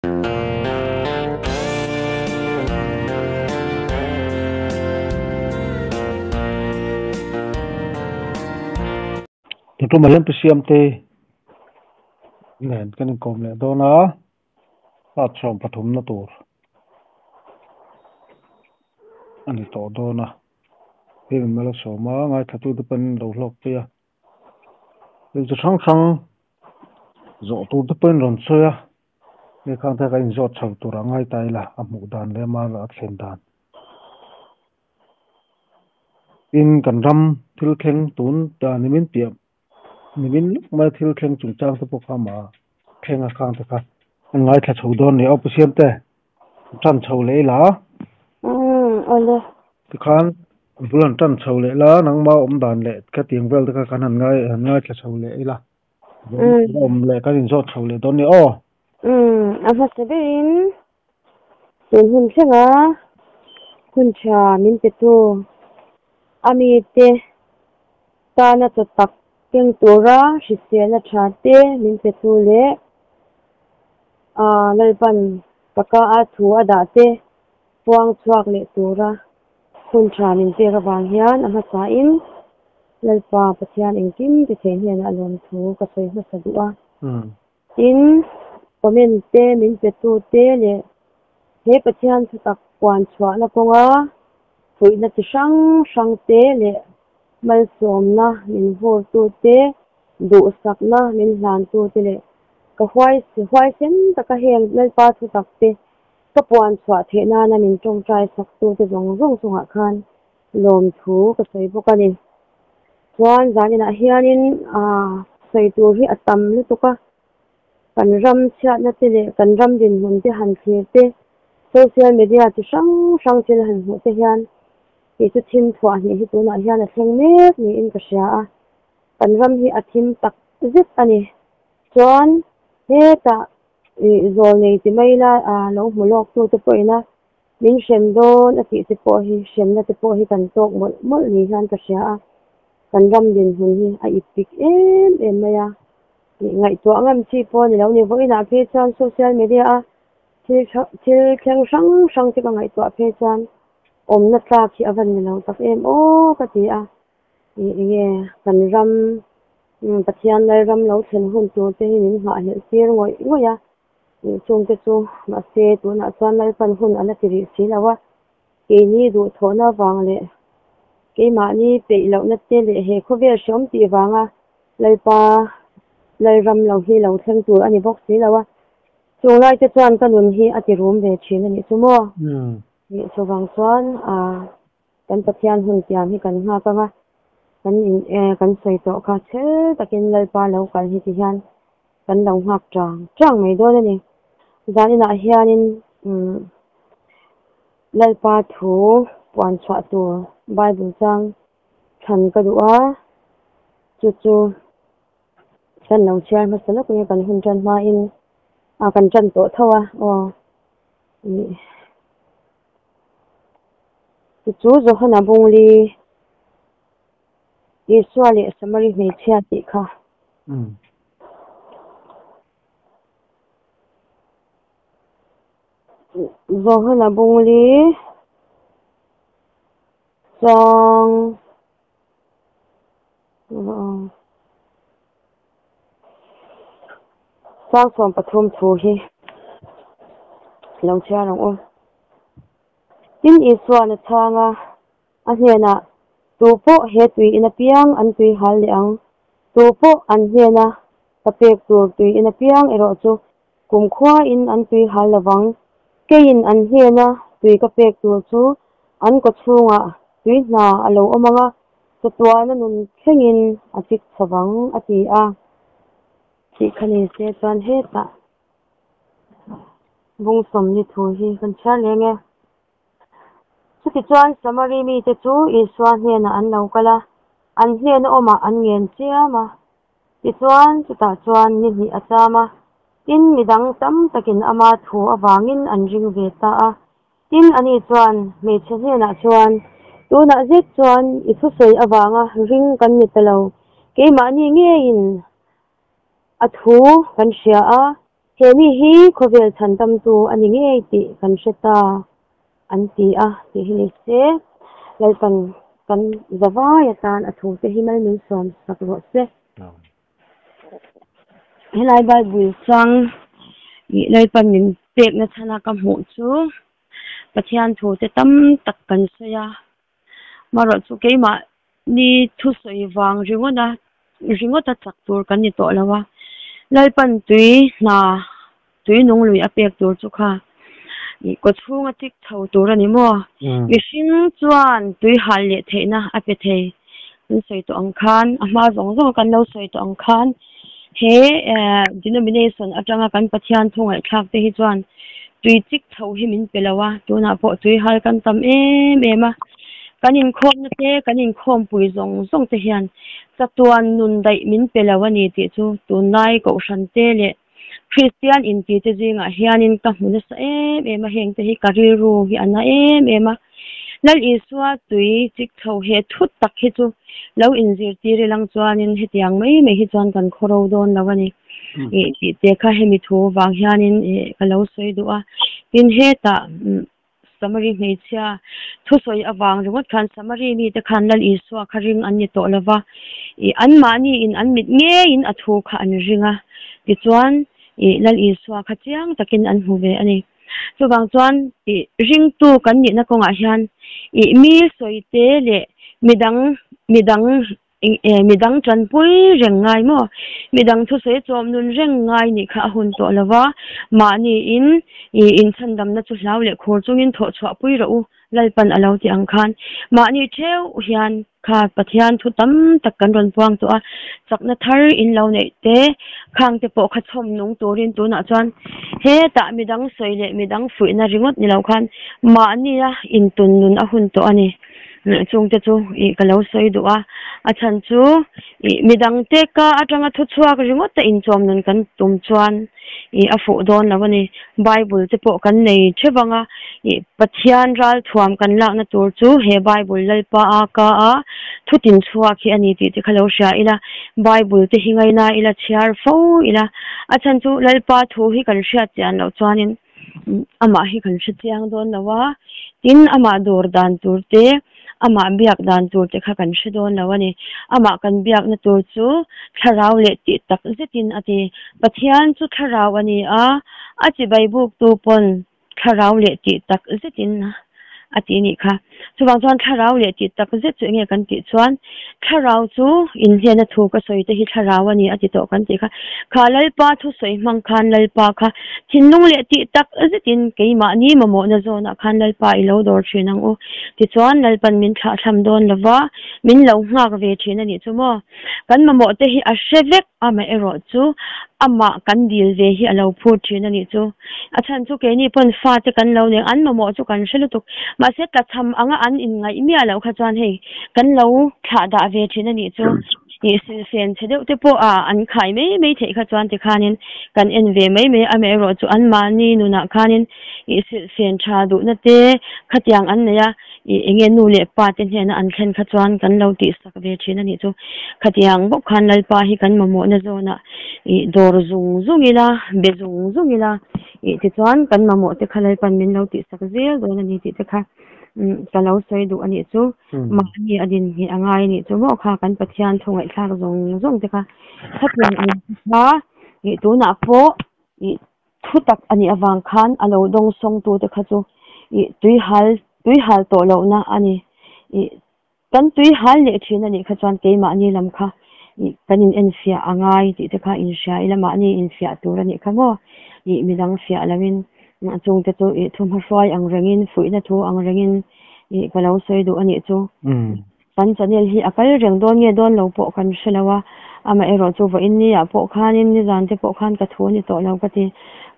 Tutum hian Pu Siamte nen kan inkawm leh dawn a, part 13 na tur a ni tawh dawn a. Hei min la sawm a, ngaithlatute pawhin an lo hlawk phei a. Thil chi hrang hrang zawh tur te pawhin rawn sawi a, hei khang te kan inzawt chho tur a ngai ta ila a hmuh dan leh ama a thlen dan. Tin, kan ram thil thleng tun nimin piah nimin lawk mai thil thleng chungchang te pawh kha amah thleng a khang te kha an ngaithla chho dawn ni. Aw Pu Siamte, tan chho leh ila. Umm awle. Tikhan bul han tan chho leh la, nangma awm dan leh ka tiang vel te kha kan han ngai han ngaithla chho leh ila. Awm leh kan inzawt chho leh dawn ni aw. Umm a hmasa berin tun hun thlenga hun tha min petu a mite tana chaw tak keng tura hriselna tha te min petu leh Lalpan ka ka a thu a dah te puang chhuak leh tura hun tha min pek avang hian a hmasain Lalpa Pathian engkim ti thei hnenah lawmthu ka sawi hmasa duh a. Tin, comment te min petu te leh he Pathian thutak puan chhuahna kawnga fuihna chi hrang hrang te leh malsawmna min vurtu te, duhsakna min hlantu te leh ka huai huaisen taka heng Lalpa thutak te ka puan chhuah theih nana min tawngtai saktu te zawng zawng chungah khan lawmthu ka sawi bawk a ni. Chuan zaninah hianin aaa sawi tur hi a tam lutuk a, kan ram chhiatna te leh kan ram dinhmun te han thlir te, social media chi hrang hrang thil han hmuh te hian tih chu thim thuah hnih hi tunah hian a thleng mek niin ka hria a, kan ram hi a thim tak zet a ni. Chuan hetah ih zawl nei ti mai ila aaa lo hmu lawk tu te pawhin a min hrem dawn a tih te pawh hi hremna te pawh hi kan tawk mawlh mawlh ni hian ka hria a, kan ram dinhmun hi a ip pik em em mai a, ih ngaihtuah ngam chi pawh a ni lo ni. Vawiinah phei chuan social media a thil thil thleng hrang hrang te ka ngaihtuah phei chuan awmna tlak hi a va ni lo tak em aw ka ti a, ih enge kan ram Pathian Lalram lo thlen hun tur te hi min nghahhlelh tir ngawih ngawih a. Chungte chu mahse tunah chuan Lalpan hun a la ti rih si lo a, keini duhthawhna vang leh keimahni peih lohna te leh he khawvel hreawm tih vanga Lalpa Lalram lo hi lo thleng tur a ni bawk si lo a, chung lai te chuan ka nun hi a ti rum ve thin a nih chu maw? Nih chuvang chuan kan Pathian hun tiam hi kan nghak ang a, kan in kan sawi tawh kha chhel takin Lalpa lo kal hi ti hian kan lo nghak chang chang mai dawn a ni. Zaninah hianin umm Lalpa thu puan chhuah tur Bible chang thlan ka duh a, chu chu kan lo chhiar hmasa lawk nge kan hun tan hmain a kan tan tawh tho a aw ih chu chu Johana Bungli Isua leh Samari hmeichhia tih kha. Johana Bungli chang chang 13 thu hi lo chhiar ang u. Tin Isuan a chhang a. A hnenah, Tu pawh he tui in apiang an tui hal leh ang, tu pawh an hnena ka pek tur tui in apiang erawh chu kumkhuain an tui hal lovang. Keiin an hnena tui ka pek tur chu an kawchhungah tui hna a lo awm ang a, chatuana nun thlengin a chik chho vang, a ti a. Tih kha ni se chuan hetah bung sawmli thu hi kan chhiar leng e. Chutichuan Samari mite chu Isua hnenah an lo kal a, an hnena awmah an ngen chiam a. Tichuan, chutah chuan ni hnih a cham a, tin, midang tam takin ama thu avangin an ring ve ta a. Tin, ani chuan hmeichhe hnenah chuan, Tunah zet chuan i thusawi avanga ring kan ni ta lo, keimahni ngeiin a thu kan hria a. He mi hi khawvel chhandamtu a ni ngei tih kan hre ta, an ti a tih hi ni se. Lalpan kan zavai atan a thute hi mal min sawm sak rawh se. Helai Bible chang ih Lalpan min pekna chhana ka hmuh chu Pathian thute tam tak kan sawi a, marawh chu keimah ni thusawi vang ringawt a ringawt a chak tur kan ni tawh lo a, Lalpan tui hna tui nung lui a pek tur chu kha ih kaw chhung a chik chho tur a ni maw? Mihring chuan tui hal leh theihna a pe thei kan sawi tawh ang khan a hma zawng zawng kan lo sawi tawh ang khan he denomination atanga kan Pathian thu ngaihthlak te hi chuan tui chik chho hi min pe lo a, tunah pawh tui hal kan tam em em a, kan inkhawmna te kan inkhawmpui zawng zawng te hian chatuan nun daih min pe lo a ni tih chu tunlai kohhran te leh Kristian inti te zingah hianin ka hmu nasa em em a, heng te hi ka rilru hi a na em em a. Lal Isua tui chik chho he thut tak hi chu lo inzirtir ilang chuanin hetiang mai mai hi chuan kan khaw ro dawn lo a ni. Ih tih te kha hemi thu vang hianin ih ka lo sawi duh a. Tin hetah Samari hmeichhia thusawi avang ringawt khan Samari mite khan Lal Isua kha ring an ni tawh lo va, ih anmahni in an mit ngeiin a thu kha an ring a, tichuan ih Lal Isua kha chiang takin an hmu ve a ni. Chuvang chuan ih ringtu kan nihna kawngah hian ih mi sawite leh midang midang Midang tanpui reng ngai maw? Midang thusawi chawm nun reng ngai nih kha a hun tawh lo va, mahniin i inchhandamna chu hlau leh khur chungin thawh chhuah pui rawh u, Lalpan a lo ti ang khan. Mahni theuh hian kha Pathian thu tam tak kan rawn puang tawh a, chakna thar in lo neih te, khang te pawh kha chhawm nung turin tunah chuan hetah midang sawi leh midang fuihna ringawt ni lo khan mahnia intun nun a hun tawh a ni. Chungte chu ih ka lo sawi duh a, a chhan chu ih midangte ka atanga thu chhuak ringawt a inchawm nun kan tum chuan ih a fuh dawn lo a ni. Bible te pawh kan nei theuh ang a, ih Pathian ralthuam kan lakna tur chu he Bible Lalpa a ka a thu tin chhuak hi a ni tih te kha lo hria ila, Bible te hi ngaina ila chhiar fo ila, a chhan chu Lalpa thu hi kan hriat chian loh chuanin Amah hi kan hre chiang dawn lo a, tin amah dawr dan tur te, amah biak dan tur te kha kan hre dawn lo a ni. Amah kan biakna tur chu thlarau leh tih tak zetin a ti. Pathian chu thlarau a ni a, a chibai buktu pawn thlarau leh tih tak zetin a ti nih kha. Chuvang chuan thlarau leh tih tak zet chu enge kan tih chuan thlarau chu inhnena thu ka sawi te hi thlarau a ni a ti tawh kan tih kha. Kha Lalpa thusawi hmang khan Lalpa kha thinlung leh tih tak zetin keimahni mamawhna zawnah khan Lalpa i lo dawr thin ang u. Tichuan Lalpan min thlahthlam dawn lova min lo nghak ve thin a nih chu maw. Kan mamawh te hi a hre vek. Amaherawh chu amah kan dil ve hi a lo phur thin a nih chu. A chhan chu keini pawn fate kan lo nen an mamawh chu kan hre lutuk. Mahse tlachham anga an inngaih miah loh kha chuan hei kan lo thlah dah ve thin a nih chu. Ih silfen chhe deuh te pawh a an khai mai mai theih kha chuan tikhanin kan en ve mai mai a. Amaherawh chu anmahni nunah khanin ih silfen tha duhna te khatiang an nei a. Ih enge nu leh pa te hnena an thlen kha chuan kan lo tihsak ve thin a nih chu. Khatiang bawk khan Lalpa hi kan mamawhna zawnah ih dawr zung zung ila, be zung zung ila ih tichuan kan mamawh te kha Lalpan min lo tihsak zel dawn a ni tih te kha ka lo sawi duh a nih chu. Mahni a din ngheh a ngai a nih chu maw kha kan Pathian thu ngaihthlak zawng zawng te kha khatiang ang kha ih tunah pawh ih Thu tak a nih avang khan a lo dawng sawngtute kha chu ih tui hal tui hal tawh lohna a ni. Ih kan tui hal leh thin a nih kha chuan keimahni lam kha ih kan in enfiah a ngai tih te kha inhria ila mahni infiah tur a nih kha maw? Ih midang fiah loin chungte chu ih thu hmahruai ang rengin fuihna thu ang rengin ih ka lo sawi duh a nih chu. Kan channel hi a kal reng dawn nge dawn lo pawh kan hre lo a, amaherawh chu vawiin ni ah pawh khanin nizan te pawh khan ka thu a ni tawh lo ka ti.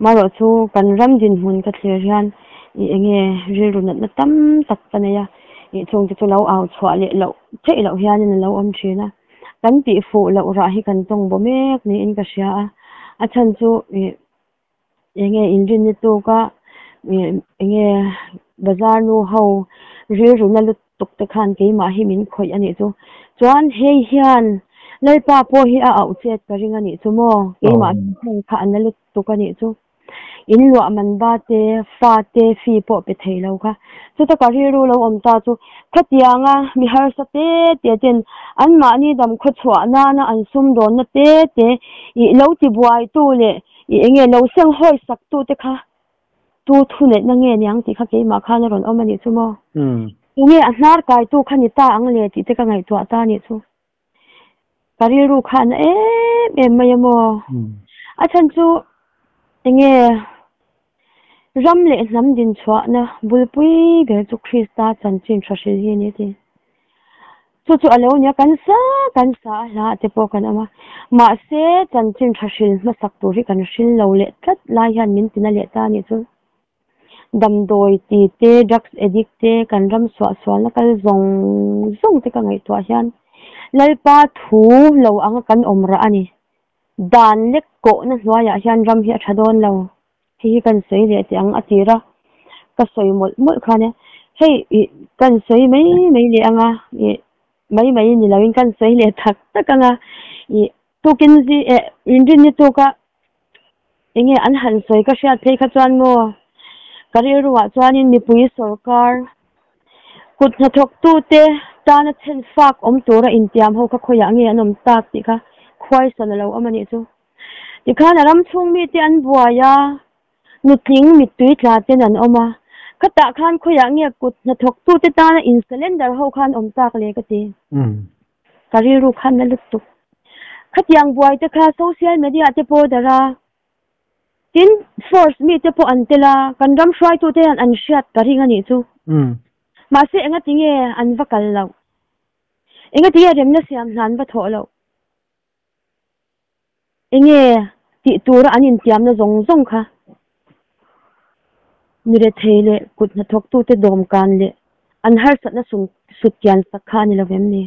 Marawh chu kan ram dinhmun ka thlir hian ih enge rilru natna tam tak ka nei a, ih chungte chu lo au chhuah leh loh theih loh hianin a lo awm thin a, kan tih fuh loh rah hi kan tawng baw mek niin ka hria a, a chhan chu ih. Enge inrinni tuk a enge bazar nu ho rilru na lutuk te khan keimah hi min khawih a nih chu. Chuan hei hian Lalpa pawh hi a auh chet ka ring a nih chu maw? Keimah hmang kha a na lutuk a nih chu. In luah man ba te, fa te fee pawh pe thei lo kha. Chuta ka rilru lo awm ta chu khatianga mi harsa te te ten anmahni dam khawchhuah nana an sumdawnna te te ih lo tibuaitu leh ih enge lo senghawi saktu te kha tu thuneihna nge niang tih kha keimah khan a rawn awm a nih chu maw? Tunge a hnar kaitu kha ni ta ang le tih te ka ngaihtuah ta a nih chu. Ka rilru kha a na em em mai a maw? A chhan chu enge ram leh hnam dinchhuahna bulpui ber chu Krista chanchin tha hril hi a ni a ti. Chu chu a lo nia, kan sa kan sa a hla ah te pawh kan awm a. Mahse chanchin tha hril hmasak tur hi kan hril lo leh tlat lai hian min tina leh ta a nih chu. Damdawi ti te, drugs addict te, kan ram suahsualna kal zawng zawng te ka ngaihtuah hian Lalpa thu lo anga kan awm rah a ni. Dan lek kawhna hnuaiah hian ram hi a tha dawn lo. Hei hi kan sawi leh teh ang a tir a, ka sawi mawlh mawlh khan e. Hei ih kan sawi mai mai leh ang a, ih mai mai ni loin kan sawi leh tak tak ang a, ih tukin zi eh inrinni tuka enge an han sawi ka hriat phei kha chuan maw ka rilruah chuanin mipui sawrkar kut hnathawktute tana chhen fak awm tura intiam ho kha khawiah nge an awm tak tih kha khuaisan a lo awm a nih chu. Tikhan a ram chhung mite an buai a, nutling mittui tla ten an awm a, khatah khan khawiah nge kut hnathawktute tana in cylinder ho khan awm tak le ka ti. Ka rilru khan na lutuk. Khatiang buai te kha social media te pawh darh a, tin force mite pawh an tel a, kan ram hruaitute hian an hriat ka ring a nih chu. Mahse engati nge an va kal loh? Engati nge remna siam hna an va thawh loh? Enge tih tura an intiamna zawng zawng kha mi rethei leh kut hnathawktute dawmkan leh an harsatna sut kian sak kha a ni lo vem ni?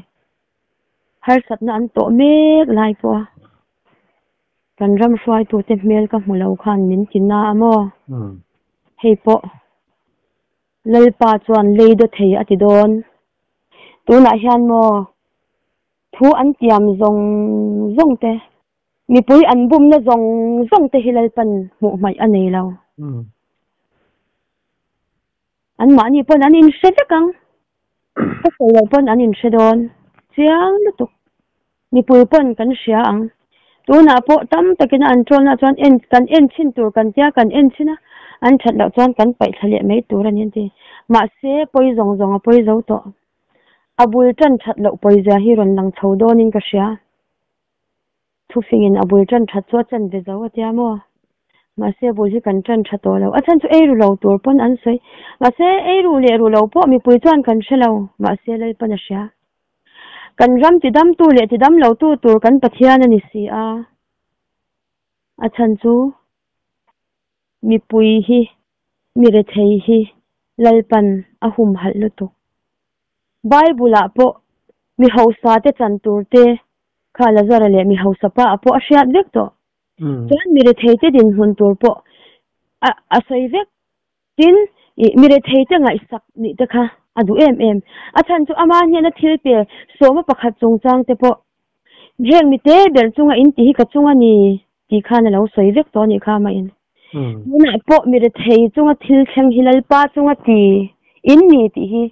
Harsatna an tawh mek lai pawha kan ram hruaitute hmel ka hmu lo khan min ti na a maw? Hei pawh Lalpa chuan lei daw thei a ti dawn. Tunah hian maw Thu an tiam zawng zawng te, mipui an bumna zawng zawng te hi Lalpan hmuh hmaih a nei lo. Anmahni pawn an inhre vek ang, ka sawi loh pawn an inhre dawn chiang lutuk. Mipui pawn kan hria ang. Tunah pawh tam takin a an ṭawlna chuan en kan en chhin tur kan tia kan en chhin a, an ṭhat loh chuan kan paih thla leh mai tur a ni an ti. Mahse, pawi zawng zawng a pawi zo tawh. A bul ṭan ṭhat loh pawizia hi rawn lang chho dawnin ka hria. Thufingin a bul ṭan ṭhat chu a chan ve zo a tia maw? Mahse a bul hi kan ṭan ṭha tawh lo. A chhan chu ei ru lo tur pawn an sawi. Mahse ei ru leh ru lo pawh mipui chuan kan hre lo. Mahse Lalpan a hria. Kan ram tidamtu leh tidam lotu tur kan Pathian a ni si a. A chhan chu mipui hi mi rethei hi Lalpan a humhalh lutuk. Bible-ah pawh mi hausa te chan tur te kha Lazara leh mi hausa pa ah pawh a hriat vek tawh. Chuan mi rethei te dinhmun tur pawh a a sawi vek. Tin, ih mi rethei te ngaihsak nih te kha a duh em em. A chhan chu ama hnena thil pe sawma pakhat chungchang te pawh heng mi te ber chunga in tih hi ka chung a ni tih khan a lo sawi vek tawh a nih kha amahin. Tunah pawh mi rethei chunga thil thleng hi Lalpa chunga ti in ni tih hi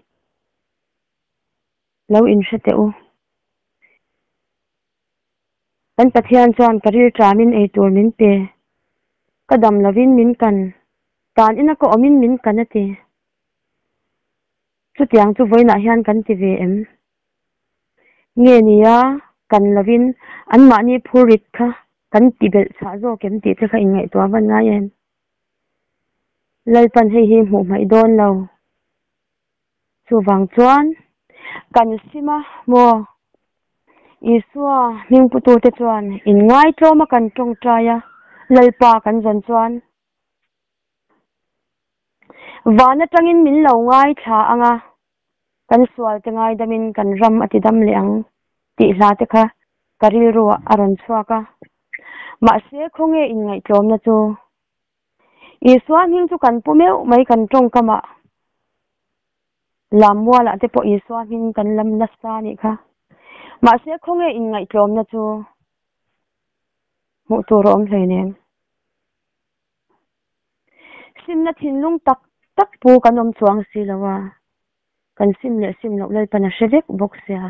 lo inhre teh u. Kan Pathian chuan ka rilṭamin ei tur min pe, ka dam lovin min kan, tan ina ka awmin min kan a ti. Chutiang chu vawiinah hian kan ti ve em? Nge nia, kan lovin anmahni phurrit kha kan ti belh chhah zawk em tih te kha inngaihtuah van ngai em? Lalpan hei hi hmuh hmaih dawn lo. Chuvang chuan kan sim a maw? Isua hmingputute chuan inngaitlawma kan tawngtai a, Lalpa kan zawn chuan Van atangin min lo ngaithla ang a, kan sual te ngaidamin kan ram a tidam leh ang tih hla te kha ka rilruah a rawn chhuak a. Mahse, khawnge inngaihtlawmna chu? Isua hming chu kan pu meuh mai kan tawngkamah Lammualah te pawh Isua hming kan lam nasa a nih kha. Mahse khawnge inngaihtlawmna chu hmuh tur a awm hleinem. Simna thinlung tak tak pu kan awm chuang si lo a, kan sim leh sim loh Lalpan a hre vek bawk sia.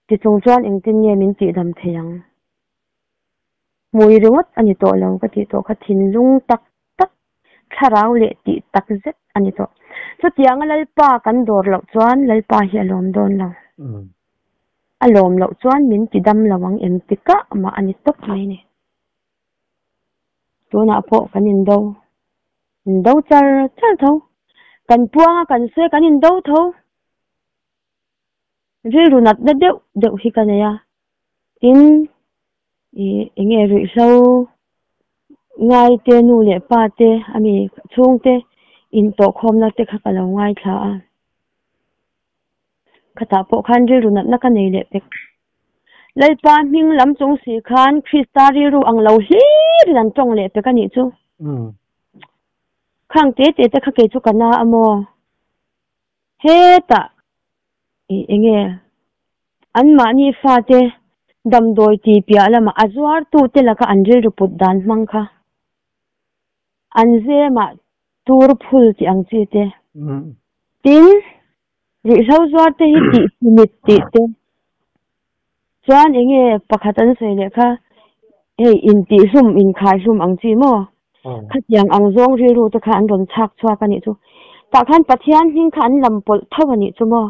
Tichung chuan engtin nge min tihdam thei ang? Hmui ringawt a ni tawh lo ka tih tawh kha thinlung tak tak, thlarau leh tih tak zet a ni tawh. Chutianga Lalpa kan dawr loh chuan Lalpa hi a lawm dawn lo. A lawm loh chuan min tidam lo ang engtikah mah a ni tawp mai ni. Tunah pawh kan indo, indo char char tho. Kan puanga kan sawi kan indo tho. Rilru natna deuh deuh hi ka nei a, tin ih eng nge ruihhlo ngai te nu leh pa te a mi chhungte intawhkhawmna te kha ka lo ngaithla a, khatah pawh khan rilru natna ka nei leh pek. Lalpa hming lam chung si khan Krista rilru ang lo hlirin an tawng leh pek a nih chu. Khang te te te kha kei chu ka na a maw? Hetah ih enge anmahni fate damdawi ti piah lamah a zuartute laka an rilru put dan hmang kha an zemah tur phul tih ang chi te, tin ruihhlo zuarte hi tih hlimit tih te, chuan enge pakhat an sawi leh kha hei intihhlum inkhaihlum ang chi maw? Khatiang ang zawng rilru te kha an rawn chhak chhuak a nih chu. Tah khan Pathian hming kha an lam pawlh tho a nih chu maw?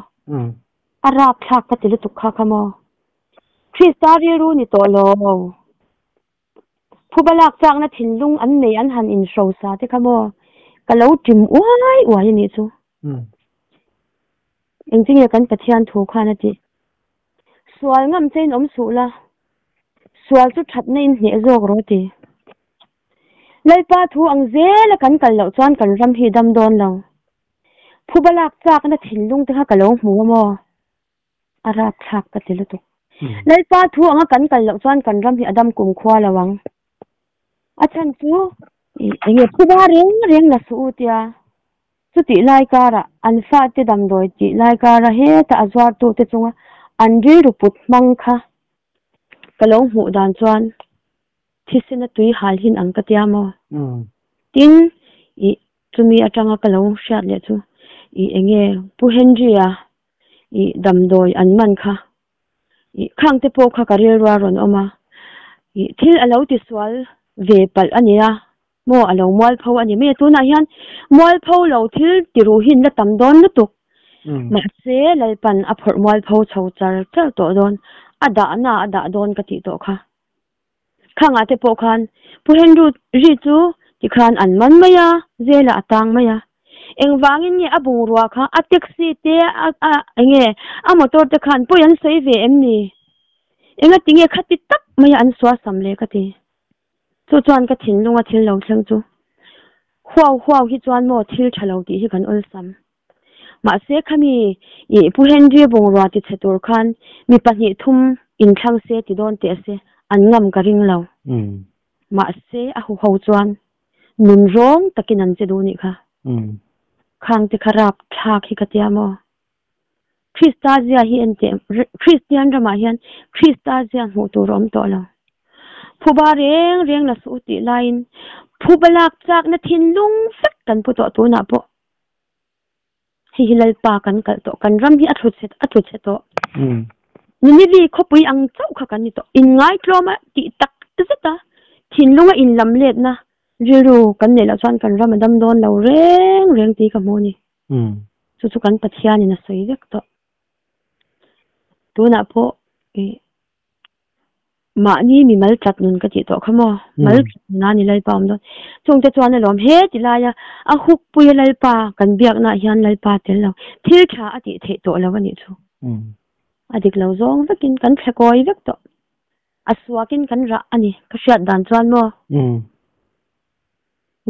A rapthlak ka ti lutuk kha kha maw? Krista rilru ni tawh lo. Phuba lak chakna thinlung an nei an han inhrosa te kha maw? Ka lo ṭim uai uai a nih chu. Engtinge kan Pathian thu khan a tih? Sual ngam chein awm suh la, sual chu thatna in hneh zawk rawh a ti. Lalpa thu ang zela kan kal loh chuan kan ram hi dam dawn lo. Phuba lak chakna thinlung te kha ka lo hmu a maw? A rapthlak ka ti lutuk. Lalpa thu anga kan kal loh chuan kan ram hi a dam kumkhua lo ang. A chhan chu enge phuba reng reng la suh u tia. Chutih lai karah an fate damdawi tih lai kara heta a zuartute chunga an rilru put hmang kha ka lo hmuh dan chuan thisena tui hal hin ang ka tia maw? Tin, ih chumi atanga ka lo hriat leh chu ih enge Pu Henry-a ih damdawi an man kha ih khang te pawh kha ka rilrua rawn awm a, ih thil a lo tisual ve palh a nia. Maw a lo mualpho a ni mai a, tunah hian mualpho lo thil ti ruh hi an la tam dawn lutuk. Mahse Lalpan a phawrh mualpho chho char char tawh dawn, a dahna a dah dawn ka tih tawh kha. Khangah te pawh khan Pu Henry ri chu tikhan an man mai a, zelah a tang mai a. Engvangin nge a bungrua kha a taxi te a a enge a motor te khan pawi an sawi ve em ni? Engatinge khati tak mai a an suasam le ka ti. Chu chuan ka thinlunga thil lo thleng chu huau huau hi chuan maw thil tha lo tih hi kan awlsam. Mahse khami ih Pu Henry bungrua ti chhe tur khan mi pahnih thum inthlang se ti dawn teh se an ngam ka ring lo. Mahse a huho chuan nun rawng takin an che duh nih kha. Khang te kha rap thlak hi ka tia maw. Krista zia hi en teh, Kristian ramah hian Krista zia hmuh tur a awm tawh lo. Phuba reng reng la suh u tih laiin phuba lak chakna thinlung vek kan pu tawh tunah pawh. Hei hi Lalpa kan kalh tawh, kan ram hi a thlu chhe a tlu chhe tawh. Ninivi khawpui ang chauh kha kan ni tawh. Inngaitlawm a tih tak zet a, thinlunga inlam letna rilru kan neih loh chuan kan ram a dam dawn lo reng reng tih ka hmu a ni. Chu chu kan Pathianin a sawi vek tawh. Tunah pawh ih mahni mi mal chat nun ka tih tawh kha maw? Mal chat nuna ni Lalpa awm dawn. Chungte chuan alawm he ti laia a huk puia Lalpa kan biaknaah hian Lalpa tel lo. Thil tha a tih theih tawh lo a nih chu. A dik lo zawng vekin kan thle kawi vek tawh. A suakin kan rah a ni ka hriat dan chuan maw?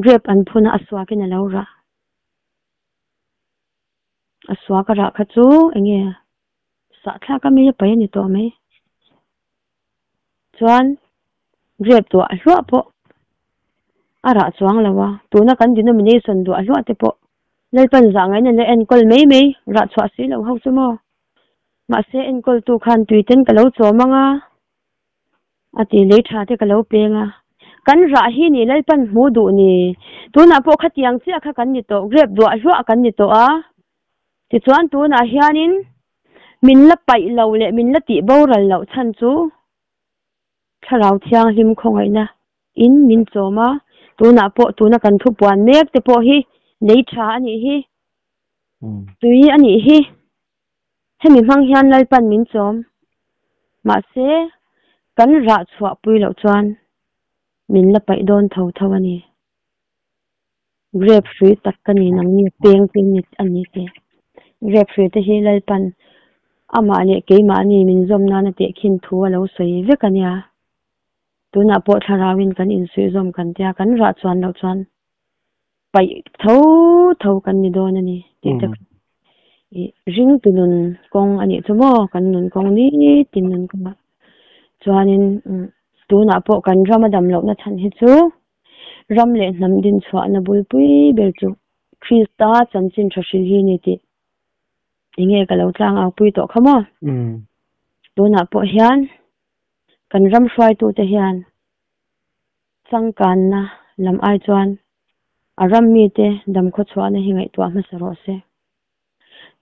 Grape an phun a a suakin a lo rah. A suak a rah kha chu enge sah thlak a mai a paih a ni tawh mai. Chuan grape duah hluah pawh a rah chuang lo a, tuna kan denomination duah hluah te pawh Lalpan zah ngaihna la enkawl mai mai rah chhuah si lo ho chu maw. Mahse enkawltu khan tuiten ka lo chawm anga a ti lei tha te ka lo peng a. Kan rah hi ni Lalpan hmu duh ni. Tunah pawh khatiang chiah kha kan ni tawh, grep duah hluah kan ni tawh a. Tichuan tunah hianin min la paih lo leh min la tih boral loh chhan chu Thlarau Thianghlim khawngaihna in min chawm a. Tunah pawh tuna kan thupuan mek te pawh hi lei tha a nih hi, tui a nih hi. Hemi hmang hian Lalpan min chawm. Mahse, kan rah chhuah pui loh chuan min la paih dawn tho tho a ni. Grape hrui tak ka ni nang ni peng te a ni te. Grape hrui te hi Lalpan amah leh keimahni min zawm nana tehkhin thu a lo sawi vek a nia. Tunah pawh thlarauin kan insuihzawm kan tia kan rah chuan loh chuan paih tho tho kan ni dawn a ni tih te kha i ringtu nun kawng a nih chu maw kan nun kawng nitin nun kawngah chuanin tunah pawh kan ram a dam lohna chhan hi chu ram leh hnam din chhuahna bulpui ber chu Krista chanchin tha hril hi a ni tih enge ka lo tlang au pui tawh kha maw tunah pawh hian kan ram hruaitute hian Changkanna lam ai chuan a ram mite damkhawchhuahna hi ngaihtuah hmasa rawh se.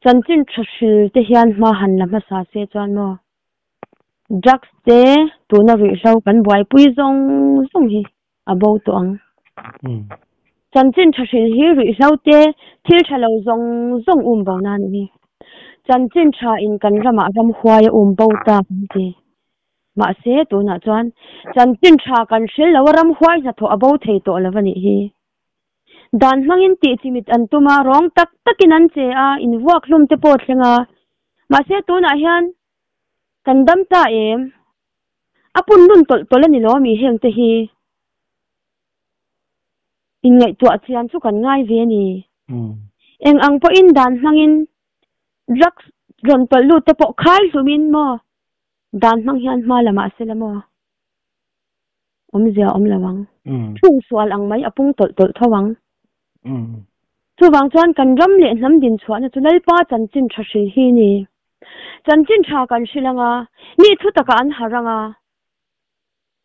Chanchin tha hril te hian hma han la hmasa se chuan maw drugs te tuna ruihhlo kan buaipui zawng zawng hi a bo tawh ang. Chanchin tha hril hi ruihhlo te thil tha lo zawng zawng um bo nan a ni. Chanchin tha in kan ramah ramhuai a um bo ta kan ti. Mahse, tunah chuan chanchin tha kan hrel lo a, ramhuai hnathawh a bo thei tawh lo a nih hi. Dan hmangin tih chimit an tum a, rawng tak takin an che a, invuak hlum te pawh a thleng a. Mahse, tunah hian kan dam ta em? A pun lun tawlh tawlh a ni lo mi heng te hi? Inngaihtuah chian chu kan ngai ve a ni. Eng ang pawhin dan hmangin drugs rawn tawlh lut te pawh khai hlumin maw? Dan hmang hian hma la mah se la maw? Awmzia awm lo ang. Thung sual ang mai a pung tawlh tawlh tho ang. Chuvang chuan kan ram leh hnam din chhuahna chu Lalpa chanchin tha hril hi ni. Chanchin tha kan hril ang a, mi thu takah an harh ang a.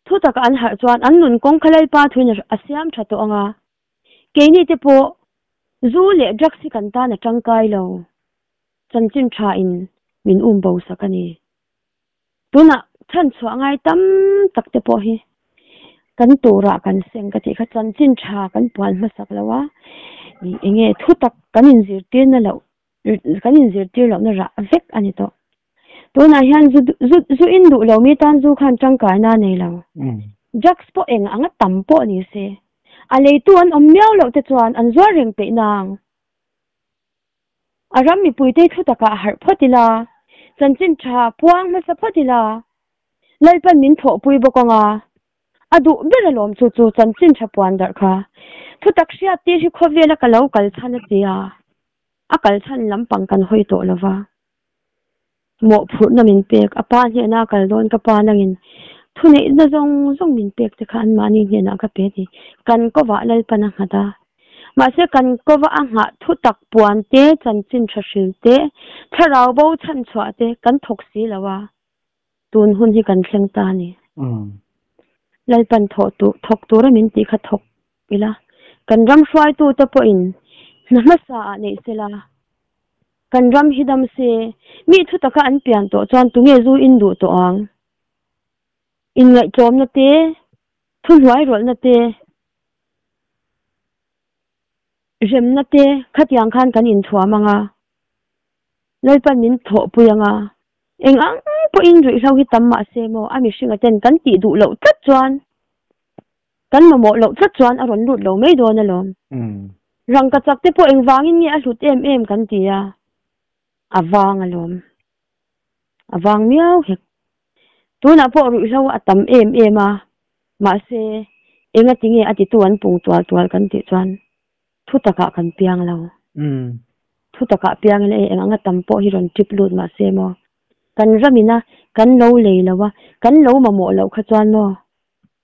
Thu takah an harh chuan an nun kawng kha Lalpa thuin a siam tha tawh ang a. Keini te pawh zu leh drugs hi kan tan a tangkai lo. Chanchin tha in min um bo sak a ni. Tunah chhanchhuah ngai tam tak te pawh hi kan turah kan seng ka tih kha chanchin tha kan puan hmasak lo a, ih enge thu tak kan inzirtirna loh kan inzirtir lohna rah vek a ni tawh. Tunah hian zu zu zu in duh lo mi tan zu khan tangkaina a nei lo. Drugs pawh eng anga tam pawh ni se a leitu an awm miau loh te chuan an zuar reng peih nang. A ram mipuite thu takah harh phawt ila, chanchin tha puang hmasa phawt ila, Lalpan min thawhpui bawk ang a, a duh ber alawm chu chu chanchin tha puan darh kha. Thutak hriat tir hi khawvela ka lo kal chhan a ti a, a kal chhan lampang kan hawi tawh lova. Mawhphurhna min pek, a pa hnena a kal dawn ka pa nangin thuneihna zawng zawng min pek te kha anmahni hnenah ka pe a ni. Kan kovah Lalpan a nghat a, mahse kan kova a nghah thutak puan te, chanchin tha hril te, thlarau bo chhanchhuah te kan thawk si lo a, tun hun hi kan thleng ta a ni. Lalpan thawh tu, thawk tura min tih kha thawk ila, kan ram hruaitute pawhin hna hmasa ah neih sela, Kan ram hi dam se, mi thu taka an pian tawh chuan tunge zu in duh tawh ang? Inngaihtlawmna te, thuhnuai rawlhna te, remna te khatiang khan kan inthuam ang a, Lalpan min thawhpui ang a, eng ang pawhin ruihhlo hi tam mah se maw a mihringa ten kan tih duh loh tlat chuan Kan mamawh loh tlat chuan a rawn lut lo mai dawn alawm. Rangkachak te pawh engvangin nge a hlut em em kan ti a, a vang alawm. A vang miau hek. Tunah pawh ruihhlo a tam em em a, mahse engati nge a titu an pung tual tual kan tih chuan thu takah kan piang lo. Thu takah piang ila e eng anga tam pawh hi rawn tip lut mahse maw kan ramina kan lo lei lo a, kan lo mamawh loh kha chuan maw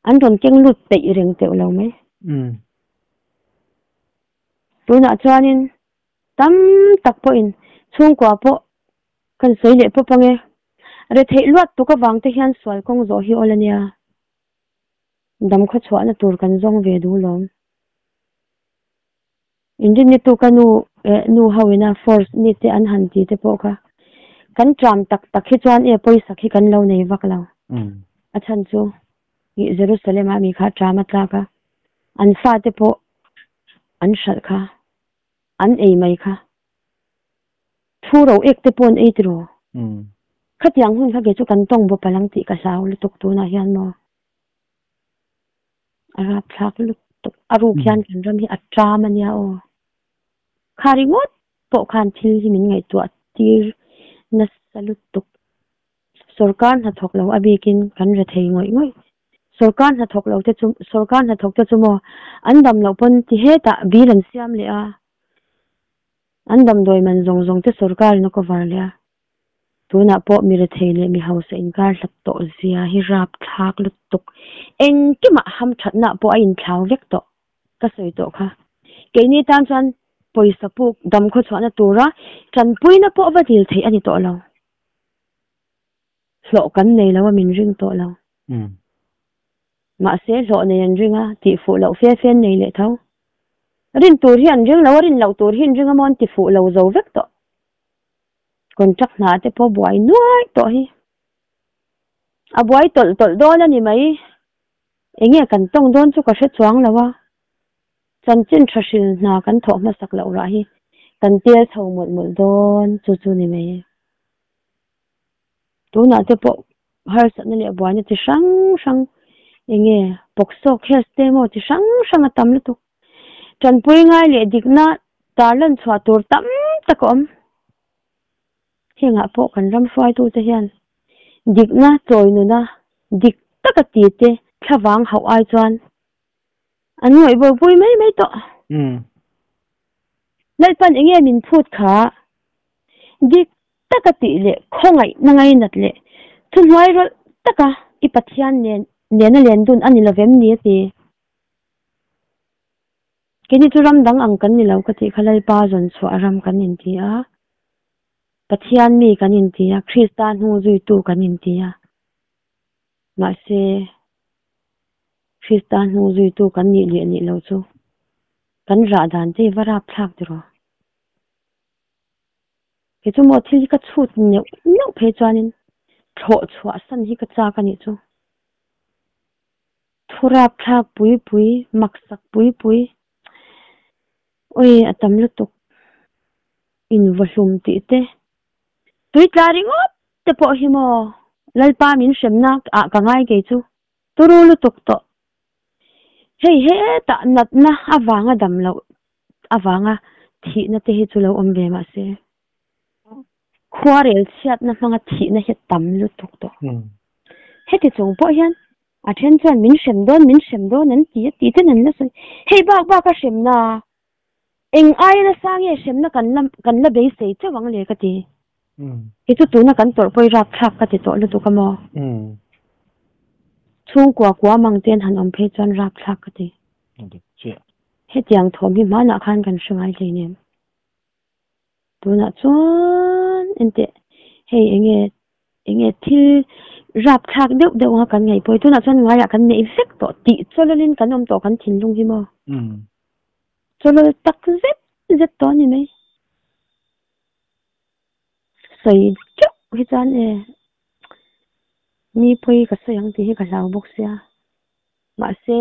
An rawn keng lut peih reng teuh lo mai. Tunah chuanin tam tak pawhin chhungkua pawh Kan sawi leh pawp ange. Retheih luat tuk avang te hian sual kawng zawh hi awl ania. Dam khaw chhuahna tur kan zawng ve duh lawm. Inrinni tu ka nu eh nu ho ina force mi te an han ti te pawh kha kan tram tak tak hi chuan e pawisak hi kan lo nei vak lo. A chhan chu ih Jerusalem ah mi kha tram a tlak a, an fate pawh an hralh kha, an ei mai kha. Thu ro ek te pawh an ei tiraw? Khatiang hun kha kei chu kan tawng bawp alang tih ka hlau lutuk tunah hian maw? A rapthlak lutuk. A ruk hian kan ram hi a ṭam a nia aw. Kha ringawt pawh khan thil hi min ngaihtuah tir nasa lutuk. Sorkar hnathawk lo a bikin kan re thei ngawih ngawih. Sorkar hnathawk lo te chu sorkar hnathawk te chu maw an dam loh pawn ti hetah bill an siam leh a. An damdawi man zawng zawng te sorkarin a cover leh a. Tunah pawh mi rethei leh mi hausa inkar hlat tawh zia hi rapthlak lutuk. Engkimah hamthatna pawh a inthlau vek tawh ka sawi tawh kha. Keini tan chuan pawisa puk damkhaw chhuahna tura tanpuina pawh va dil theih a ni tawh lo. Hlawh kan nei lo a min ring tawh lo. Mahse hlawh nei an ring a, tih fuh loh fe fe an nei leh tho. Rin tur hi an ring lo a, rin loh tur hi an ring a maw an ti fuh lo zo vek tawh. Contract hna te pawh buai nuai tawh hi. A buai tawlh tawlh dawn a ni mai. Enge kan tawng dawn chu ka hre chuang lo a. Chanchin tha hril hna kan thawh hmasak loh rah hi kan tel chho mawlh mawlh dawn chu chu ni mai. Tunah te pawh harsatna leh buaina chi hrang hrang enge pawksawk case te emaw chi hrang hrang a tam lutuk. Tanpui ngai leh dikna tarlan chhuah tur tam tak a awm. Hengah pawh kan ram hruaitute hian dikna chawi nuna dik taka ti te thlavang hauh ai chuan an ngawih bawipui mai mai tawh. Lalpan enge min phut kha dik taka tih leh khawngaihna ngainat leh thuhnuai rawlh taka i Pathian nen nena len dun a ni lovem ni a ti. Keini chu ram dang ang kan ni lo ka tih kha Lalpa zawn chhuah ram kan inti a, Pathian mi kan inti a, Krista hnung zuitu kan inti a. Mahse, Krista hnung zuitu kan nih leh nih lo chu kan rah dan te hi va rapthlak tiraw? Kei chu maw thil hi ka chhut neuh neuh phei chuanin thlawh chhuah san hi ka chak a nih chu. Thu rapthlak pui pui, maksak pui pui, awi a tam lutuk, invahlum tih te, tui tla ringawt te pawh hi maw Lalpa min hremna ah ka ngai kei chu turu lutuk tawh. Hei hetah natna avanga dam loh avanga thihna te hi chu lo awm ve mahse khuarel chhiatna hmanga thihna hi a tam lutuk tawh. Heti chung pawh hian A then chuan min hrem dawn, min hrem dawn an ti a tih ten an la sawi. Hei bak bak a hremna eng aia nasa nge hremna kan la kan la beisei chauh ang le ka ti. Kei chu tuna kan tawrh pawh i rapthlak ka ti tawh lutuk a maw? Chhungkua kua mang te an han awm phei chuan rapthlak ka ti. Hetiang thawm hi hmanah khan kan hre ngai hleinem. Tunah chuan enteh hei enge enge thil rapthlak deuh deuh anga kan ngaih pawh hi tunah chuan ngaiah kan neih vek tawh tih chawlawlin kan awm tawh kan thinlung hi maw chawlawl tak zet zet tawh a ni mai sawi teuh hi chuan e mi pawi ka sawi ang tih hi ka hlau bawk sia mahse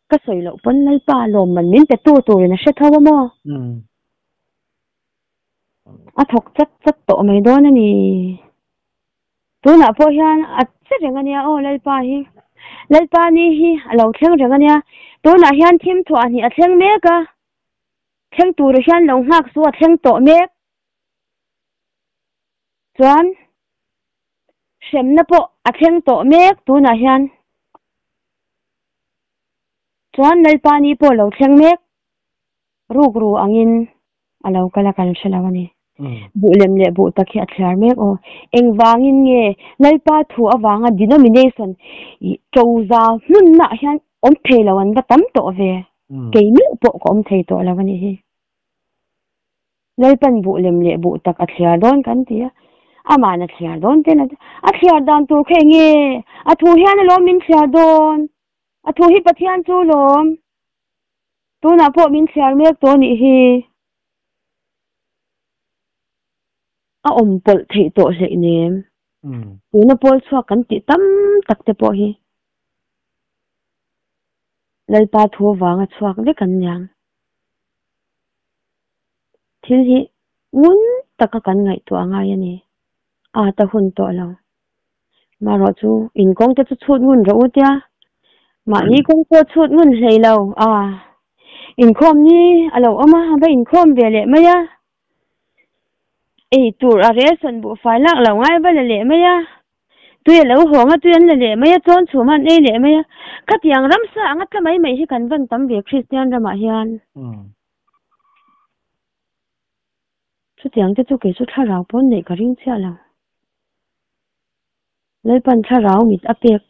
ka sawi loh pawn Lalpa lawmman min pe tu turin a hre tho a maw. A thawk chat chat tawh mai dawn a ni. Tunah pawh hian a che reng a nia aw Lalpa hi. Lalpa ni hi a lo thleng reng a nia. Tunah hian thim thuah hnih a thleng mek a. Thleng tur hian lo nghak chu a thleng tawh mek. Chuan hremna pawh a thleng tawh mek tunah hian. Chuan Lalpa ni pawh a lo thleng mek. Rukru angin a lo kal a kan hre lo a ni. Buh lem leh buh tak hi a thliar mek aw. Engvangin nge Lalpa thu avanga denomination ṭoza hmunnaah hian awm thei lo an va tam tawh ve. Kei meuh pawh ka awm thei tawh lo a nih hi. Lalpan buh lem leh buh tak a thliar dawn kan ti a. Aman a thliar dawn ten a thliar dan tur kha enge? A thu hian alawm min thliar dawn. A thu hi Pathian chu lawm. Tunah pawh min thliar mek tawh anih hi. A awm pawlh theih tawh hleih nem. Tuna pawl chhuak kan tih tam tak te pawh hi Lalpa thu avanga chhuak vek an niang. Thil hi ngun taka kan ngaihtuah a ngai a ni. A ta hun tawh lo. Marawh chu in kawng te chu chhut ngun rawh u tia. Mahni kawng pawh chhut ngun hlei lo. A inkhawm ni a lo awm a, a va inkhawm ve leh mai a. Ei tur a rel sawn buhfai lak lo ngai va la leh mai a. Tui a lo hawng a, tui an la leh mai a, chawn chhum an ei leh mai a. Khatiang ramsa anga tla mai mai hi kan van tam ve Kristian ramah hian. Chutiang te chu kei chu thlarau pawn neih ka ring chiah lo. Lalpan thlarau mit a pek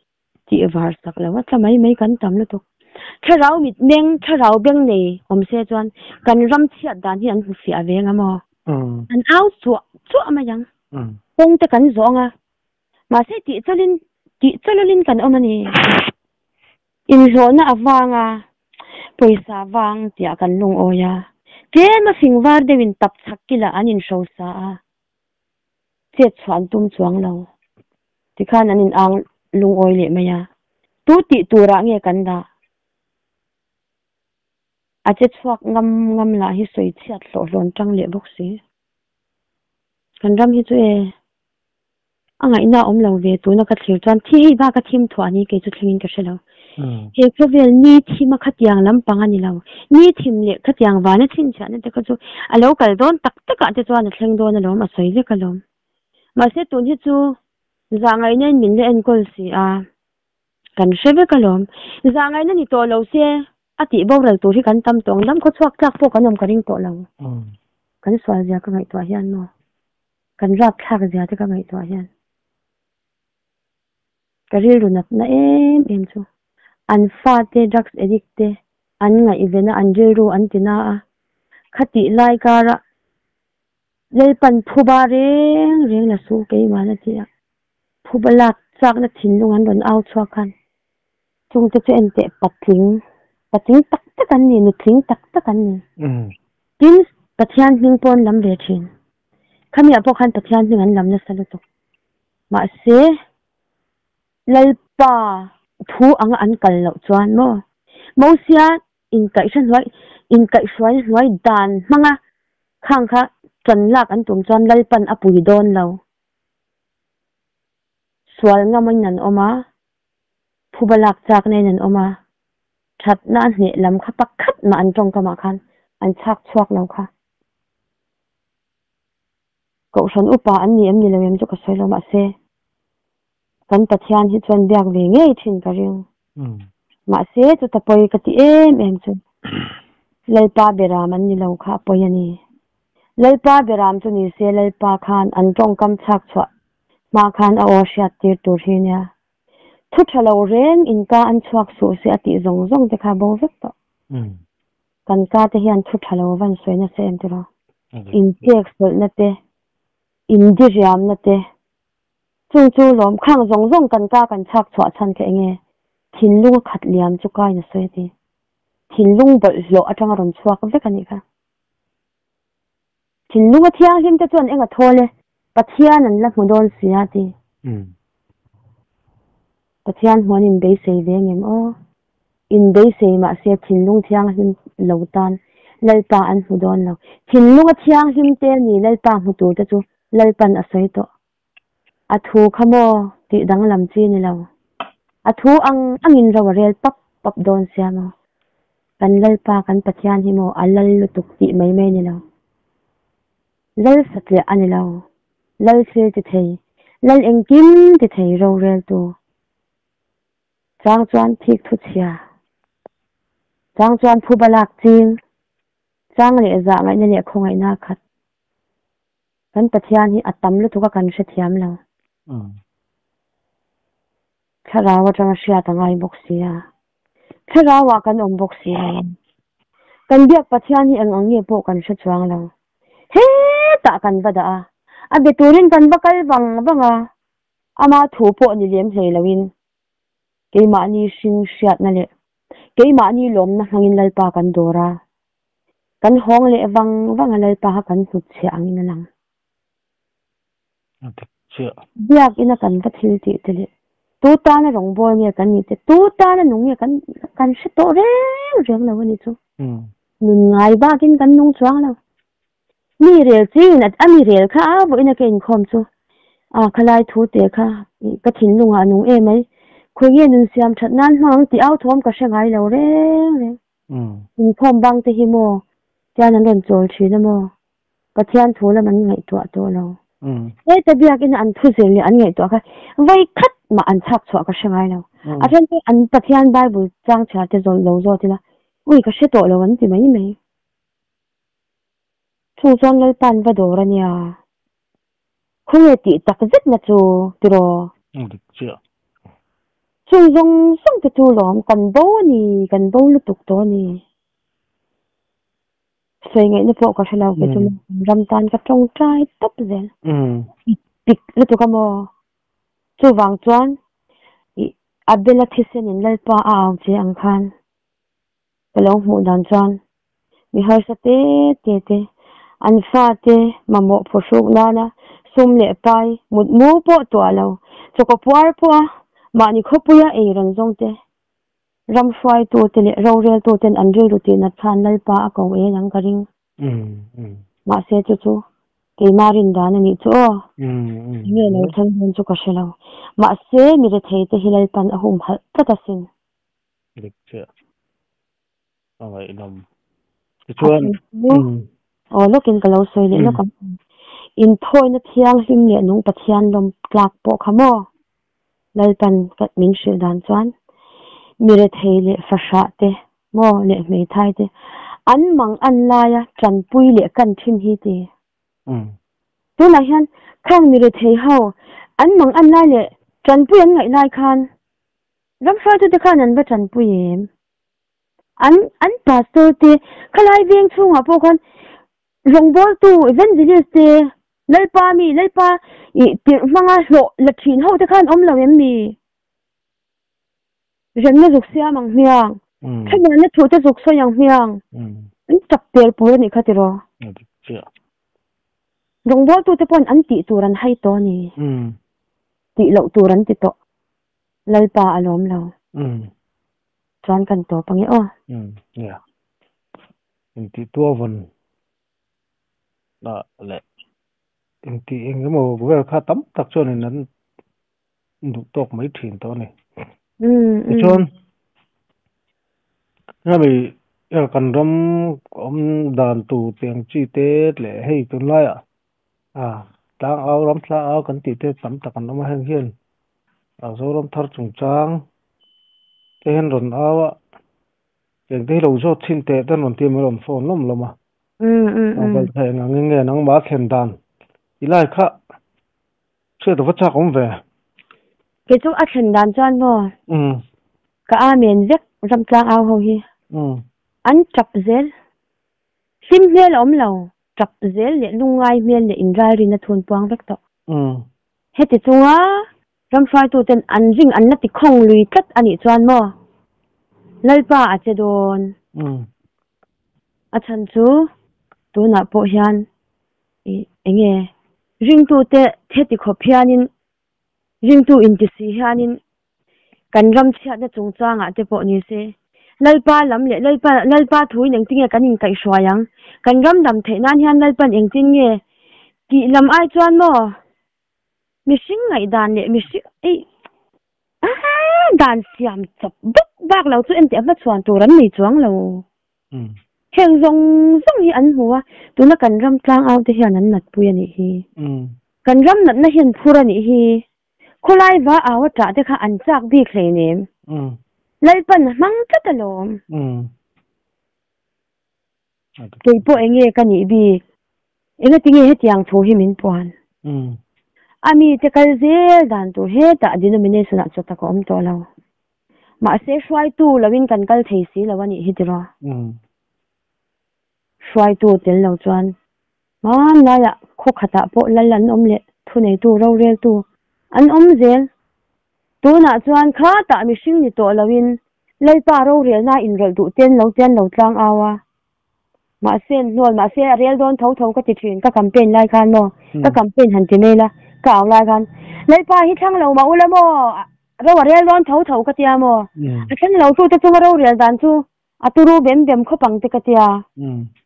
tih var sak lo a, tla mai mai kan tam lutuk. Thlarau mit meng, thlarau beng nei awm se chuan kan ram chhiat dan hi an hmu fiah ve ang a maw? An au chuah chuah mai ang. Kawng te kan zawh ang a, mahse tih chawlin tih chawlawlin kan awm a ni. Inhlawhna avanga pawisa vang tiah kan lungawi a, tlem a fing var deuhin tap chhak kilah an inhrosa a, chet chhuah an tum chuang lo. Tikhan an inang lungawi leh mai a, tu tih turah nge kan dah? A che chhuak ngam ngam lah hi sawi chhiat hlawhhlawn tang leh bawk si. Kan ram hi chu e. A ngaihna a awm lo ve tuna ka thlir chuan thi hei bak a thim thuah ni kei chu thlengin ka hre lo. He khawvel ni thim a khatiang lampang a ni lo. Ni thim leh khatiang vana chhinchhiahna te kha chu a lo kal dawn tak takah te chuan a thleng dawn alawm, a sawi vek alawm. Mahse tun hi chu zah ngaihna in min la enkawl si a, kan hre vek alawm. Zah ngaihna ni tawh lo se a tih boral tur hi kan tam tawh ang, dam khawchhuak tlak pawh kan awm ka ring tawh lo. Kan sual zia ka ngaihtuah hian maw. Kan rapthlak zia te ka ngaihtuah hian ka rilru natna em em chu an fate drugs addict te an ngaihven a an rilru an ti na a, khatih lai kara Lalpan phuba reng reng la suh keimah na ti a, phuba lak chakna thinlung an rawn au chhuak khan chungte chu enteh patling patling tak tak an ni nutling tak tak an ni. Tin Pathian hming pawh an lam ve thin. Khamiah pawh khan Pathian hming an lam nasa lutuk. Mahse, Lalpa thu anga an kal loh chuan maw? Mosia inkaihhra hnuai, inkaihhruaina hnuai dan hmanga khang kha ṭan lak an tum chuan Lalpan a pui dawn lo. Sual ngamin an awm a, phuba lak chakna in an awm a, ṭhatna a hneh lam kha pakhat mah an ṭawngkamah khan an chhak chhuak lo kha. Kohhran upa an ni em ni lo em chu ka sawi lo mahse kan Pathian hi chuan biak ve ngei thin ka ring. Mahse chuta pawi ka ti em em chu Lalpa beram an ni lo kha a pawi a ni. Lalpa beram chu ni se Lalpa khan an tawngkam chhak chhuah hma khan a aw hriat tir tur hi nia. Thu tha lo reng in ka an chhuak suh se a tih zawng zawng te kha bo vek tawh. Kan ka te hian thu tha lo van sawi nasa em tiraw? In chek sawlhna te, in diriamna te, chung chu lawm khang zawng zawng kan ka kan chhak chhuah chhan kha enge? Thinlung a khat liam chu kain a sawi a ti. Thinlung bawlhhlawh atanga rawn chhuak vek a nih kha. Thinlung a thianghlim te chuan eng a thawl e, Pathian an la hmu dawn si a ti. Pathian hmuan in beisei ve ngem aw. In beisei mahse thinlung thianghlim lo tan Lalpa an hmu dawn lo. Thinlung a thianghlim te ni Lalpa hmu tur te chu Lalpan a sawi tawh. A thu kha maw tih danglam chi ni lo. A thu ang angin ro a rel pap pap dawn sia maw. Kan Lalpa kan Pathian hi maw a lal lutuk tih mai mai ni lo. Lal satliah a ni lo. Lal thil ti thei, lal engkim ti thei roreltu. Chang chuan thik thu chhia. Chang chuan phuba lak ching. Chang leh zah ngaihna leh khawngaihna khat. Kan Pathian hi a tam lutuk a kan hrethiam lo. Thlarau atanga hriat a ngai bawk si a. Thlarau ah kan awm bawk si lo. Kan biak Pathian hi eng ang nge pawh kan hre chuang lo. Hetah kan va dah a. A be turin kan va kal vang vang a, ama thu pawh ni lem hlei loin keimahni hring hriatna leh keimahni lawmna hmangin Lalpa kan dawr a, kan hawng leh vang vang a Lalpa kha kan hnutchhiah angin a lang. A dik chiah. Biakina kan va thil tih te leh tu tana rawngbawl nge kan nih te, tu tana nung nge kan kan hre tawh reng reng lo a nih chu. Nun ngai bakin kan nung chuang lo. Mi rel chingin a mi rel kha a vawiin a ka inkhawm chu a khalai thu te kha ka thinlungah a nung em ai. Khawi nge nun siam that nan hmang tih au thawm ka hre ngai lo reng reng. Inkhawm bang te hi maw tian an rawn chawl thin a maw? Pathian thu lam an ngaihtuah tawh lo. Heta biakina an thu zir leh an ngaihtuah kha vawi khat mah an chhak chhuah ka hre ngai lo. A then chu an Pathian Bible chang chhiar te zawlh lo zawt ila, ui ka hre tawh lo an ti mai mai. Chung chuan Lalpa'n va dawr a nia. Khawnge tih tak zetna chu tiraw? Dik chiah. Chung zawng zawng te chu lawm kan bo a ni, kan bo lutuk tawh a ni. Sawi ngaihna pawh ka hre lo kei chu maw ram tan ka tawngtai tawp zel. Pik lutuk a maw? Chuvang chuan ih Abela thisen in Lalpa a au che ang khan ka lo hmuh dan chuan mi harsa te te te an fate mamawh phuhruk nana sum leh pai mutmu pawh tuah lo chawkaw puar pawh a mahni khawpuia ei rawn zawng te Ram hruaitute leh roreltuten an rilru tihnat khan Lalpa a ko en ang ka ring. Mahse chu chu keimah rin dan a nih chu aw. Enge lo thleng dawn chu ka hre lo. Mahse mi retheite hi Lalpan a humhalh tlat asin. Dik chiah. A ngaihnawm. Tichuan. Aw lawkin ka lo sawi leh lawk ang. Inthawina thianghlim leh nung Pathian lawm tlak pawh kha maw? Lalpan min hrilh dan chuan mi rethei leh fahrah te maw leh hmeithai te an mang an laia tanpui leh kan thin hi ti. Tunah hian khang mi rethei ho an mang an lai leh tanpui an ngaih lai khan ram hruaitute khan an va tanpui em? An an pastor te khalai veng chhungah pawh khan rawngbawltu evangelist te Lalpa mi, Lalpa i tirh hmanga hlawh la thin ho te khan awm lo em ni? Remna zuk siam ang hmiang, thlamuanna thu te zuk sawi ang hmiang, an tap per pur a nih kha tiraw? Rawngbawltute paw'n an tih tur an hai tawh a ni. Tih loh tur an ti tawh. Lalpa a lawm lo. Chuan kan tawp ange aw. Nia. Intih tuavan ah leh engtih eng emaw vel kha tam tak chuanin an duh tawk mai thin tawh a ni. Tichuan hemi kan ram awm dan tur tih ang chi te leh hei tunlaiah ah tlang au ram tlang au kan tih te tam tak an awm a, heng hian Zoram thar chungchang te hian rawn au a. Engte hi lo zawt chhin teh ten rawn tia min rawn phone lawm lawm a. Tlangval kha eng angin nge nangmah a thlen dan i lai kha hriat ava chak awm ve. Kei chu a thlen dan chuan maw ka amen vek ramtlang au ho hi an tap zel hlim hmel a awm lo tap zel leh lungngai hmel leh inralrin a thun puang vek tawh. Heti chunga Ramhruaituten an ring an la ti khawng lui tlat a nih chuan maw? Lalpa a che dawn. A chhan chu tunah pawh hian ih enge ringtute heti khawp hianin ringtu inti si hianin kan ram chhiatna chungchangah te pawh ni se Lalpa lam leh Lalpa Lalpa thuin engtin nge kan inkaihhruai ang? Kan ram dam theih nan hian Lalpan engtin nge tih lam ai chuan maw? Mihring ngaihdan leh mihring ei dan siam chawp bawk bak lo chu enteh hmachhuan tur an nei chuang lo. Heng zawng zawng hi an hmu a, tuna kan ram tlangau te hian an natpui a nih hi. Kan ram natna hian phur a nih hi. Khawlai va au a ṭah te kha an chak bik hleinem. Lalpan a hmang tlat alawm. Kei pawh eng nge ka nih bik? Engatinge hetiang thu hi min puan? A mite kal zel dan tur hetah denomination-ah chaw tak a awm tawh lo. Mahse, hruaitu loin kan kal thei si lo a nih hi tiraw? Hruaitu tel lo chuan hmanlaiah. Khaw khatah pawh lal an awm leh thuneitu roreltu an awm zel. Tunah chuan khatah mihring ni tawh loin Lalpa rorelna inrawlh duh ten lo te an lo tlang au a. Mahse an hnawl mahse a rel dawn tho tho ka ti thin ka campaign lai khan maw ka campaign han ti mai la ka au lai khan Lalpa hi thlang lo mah ula maw ro a rel dawn tho tho ka tia maw a thlang lo tu te chunga rorel dan chu a turu bem bem khawp ang te ka tia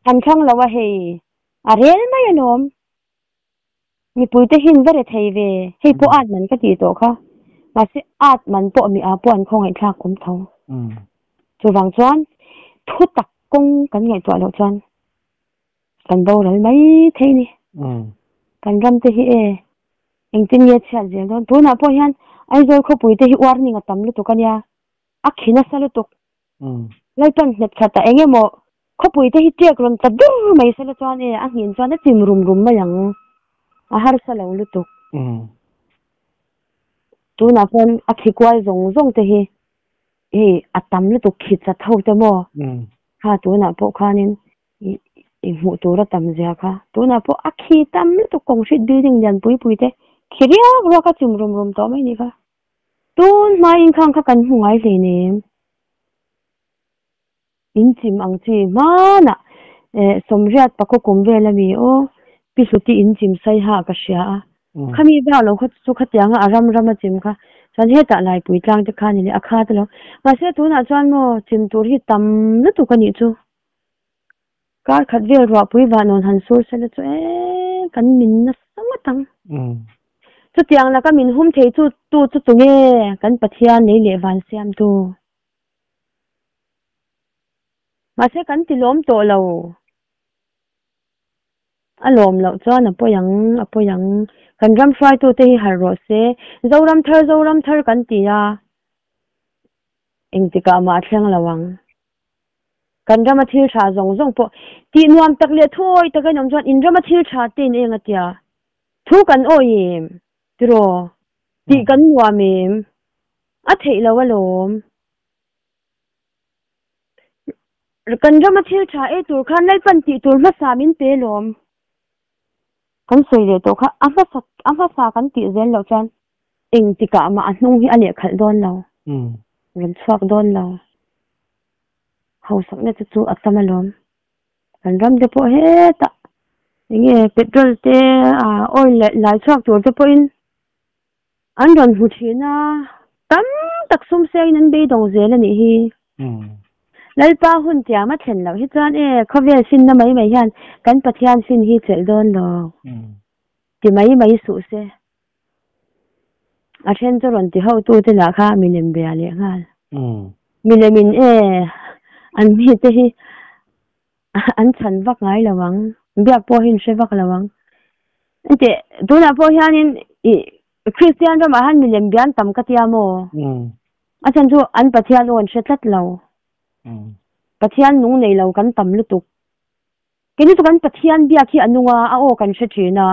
han thlang lo a hei a rel mai alawm. Mipuite hin va re thei ve, hei pawh at man ka tih tawh kha. Mahse at man pawh mi a pawh an khawngaih thlak awm tho. Chuvang chuan thu tak kawng kan ngaihtuah loh chuan kan boral mai thei ni. Kan ram te hi e engtin nge chhiat zel dawn. Tunah pawh hian Aizawl khawpui te hi warning a tam lutuk a nia, a khi nasa lutuk. Lalpan nghet khat a eng emaw khawpui te hi ṭek rawn ta dur mai sela chuan e a nghin chuan a chim rum rum mai ang, a harsa lo lutuk. Tunah chuan a khi kual zawng zawng te hi hei a tam lutuk khi chat ho te maw kha tunah pawh khanin i hmuh tur a tam zia kha tunah pawh a khi tam lutuk concrete building lian pui pui te khi riak ruak a chim rum rum tawh mai ni kha. Tun hmain khang kha kan hmu ngai hleinem. In chim ang chi hmanah eh sawmriat pakhaw kum vel ami aw Pi Hluti in chim sai ha ka hria a. Khami bak lo kha chu khatianga a ram ram a chim kha chuan hetah Laipui tlang te kha ni leh a kha te lo. Mahse tunah chuan maw chim tur hi tam lutuk a nih chu. Kar khat vel ruahpui vahnawn han sur sela chu e kan min nasa ngawt ang. Chutiang laka min hum thei chu tu chu tunge kan Pathian lei leh van siamtu. Mahse kan ti lawm tawh lo. A lawm loh chuan a pawi ang, a pawi ang. Kan ram hruaitute hi harh rawh se. Zoram thar, Zoram thar kan ti a, engtikah mah a thleng lo ang. Kan rama thil tha zawng zawng pawh tih nuam tak leh thuawi taka in awm chuan in rama thil tha te in eng a tia? Thu kan awi em? Tiraw? Tih kan nuam em? A theih lo alawm. Kan rama thil tha ei tur khan Lalpan tih tur hmasa min pe alawm. Kan sawi leh tawh kha a hmasa a hmasa kan tih zel loh chuan engtikah mah a hnung hi a lehkhalh dawn lo, rawn chhuak dawn lo. Hausakna te chu a tam alawm. Kan ram te pawh hetah enge petrol te ah oil leh lai chhuak tur te pawhin an rawn hmu thin a, tam tak sum sengin an beidawng zel a nih hi. Lalpa hun tiam a thlen loh hi chuan e khawvel finna mai mai hian kan Pathian fin hi chelh dawn lo ti mai mai suh se. A then chu rawn ti ho tu te lah kha milem bia leh nghal. Milem in e an mi te hi an chhan vak ngai lo ang, biak pawh hi an hre vak lo ang. Engteh tunah pawh hianin i Kristian ramah hian milem bia an tam ka tia maw? A chhan chu an Pathian aw an hre tlat lo. Pathian nung nei lo kan tam lutuk. Keini chu kan Pathian biak hi a nung a, a aw kan hre thin a,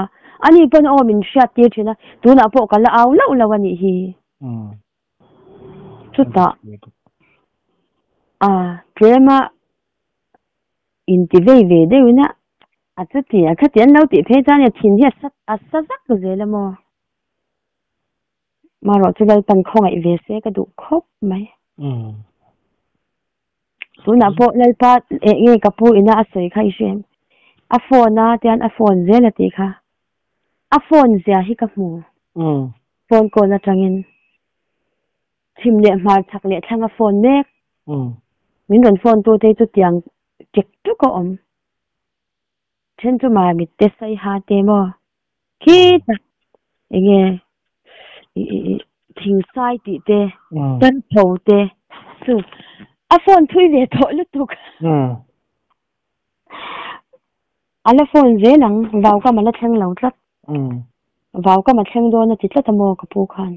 ani pawn a aw min hriat tir thin a, tunah pawh ka la au lauh lo a nih hi. Chutah a tlema inti vei ve deuhin a, a chuti a khati an lo tih phei chuan e thin hi a sa a sa zak zel a maw. Marawh chu Lalpan khawngaih ve se ka duh khawp mai. Tunah pawh Lalpa eh nge ka pu ina a sawi kha i hre em? A phone a tian a phone zel a tih kha. A phone zia hi ka hmu. Phone call atangin chhim leh hmar chhak leh thlang a phone mek. Min rawn phone tu te hi chu tiang ṭek ṭuk a awm. Then chu Mamit te Saiha te maw khita enge Thingsai tih te Tarpho te chu a phone thui ve tawh lutuk. A la phone zel ang vau kam a la thleng lo tlat. Vau kam a thleng dawn a ti tlat a maw ka pu khan.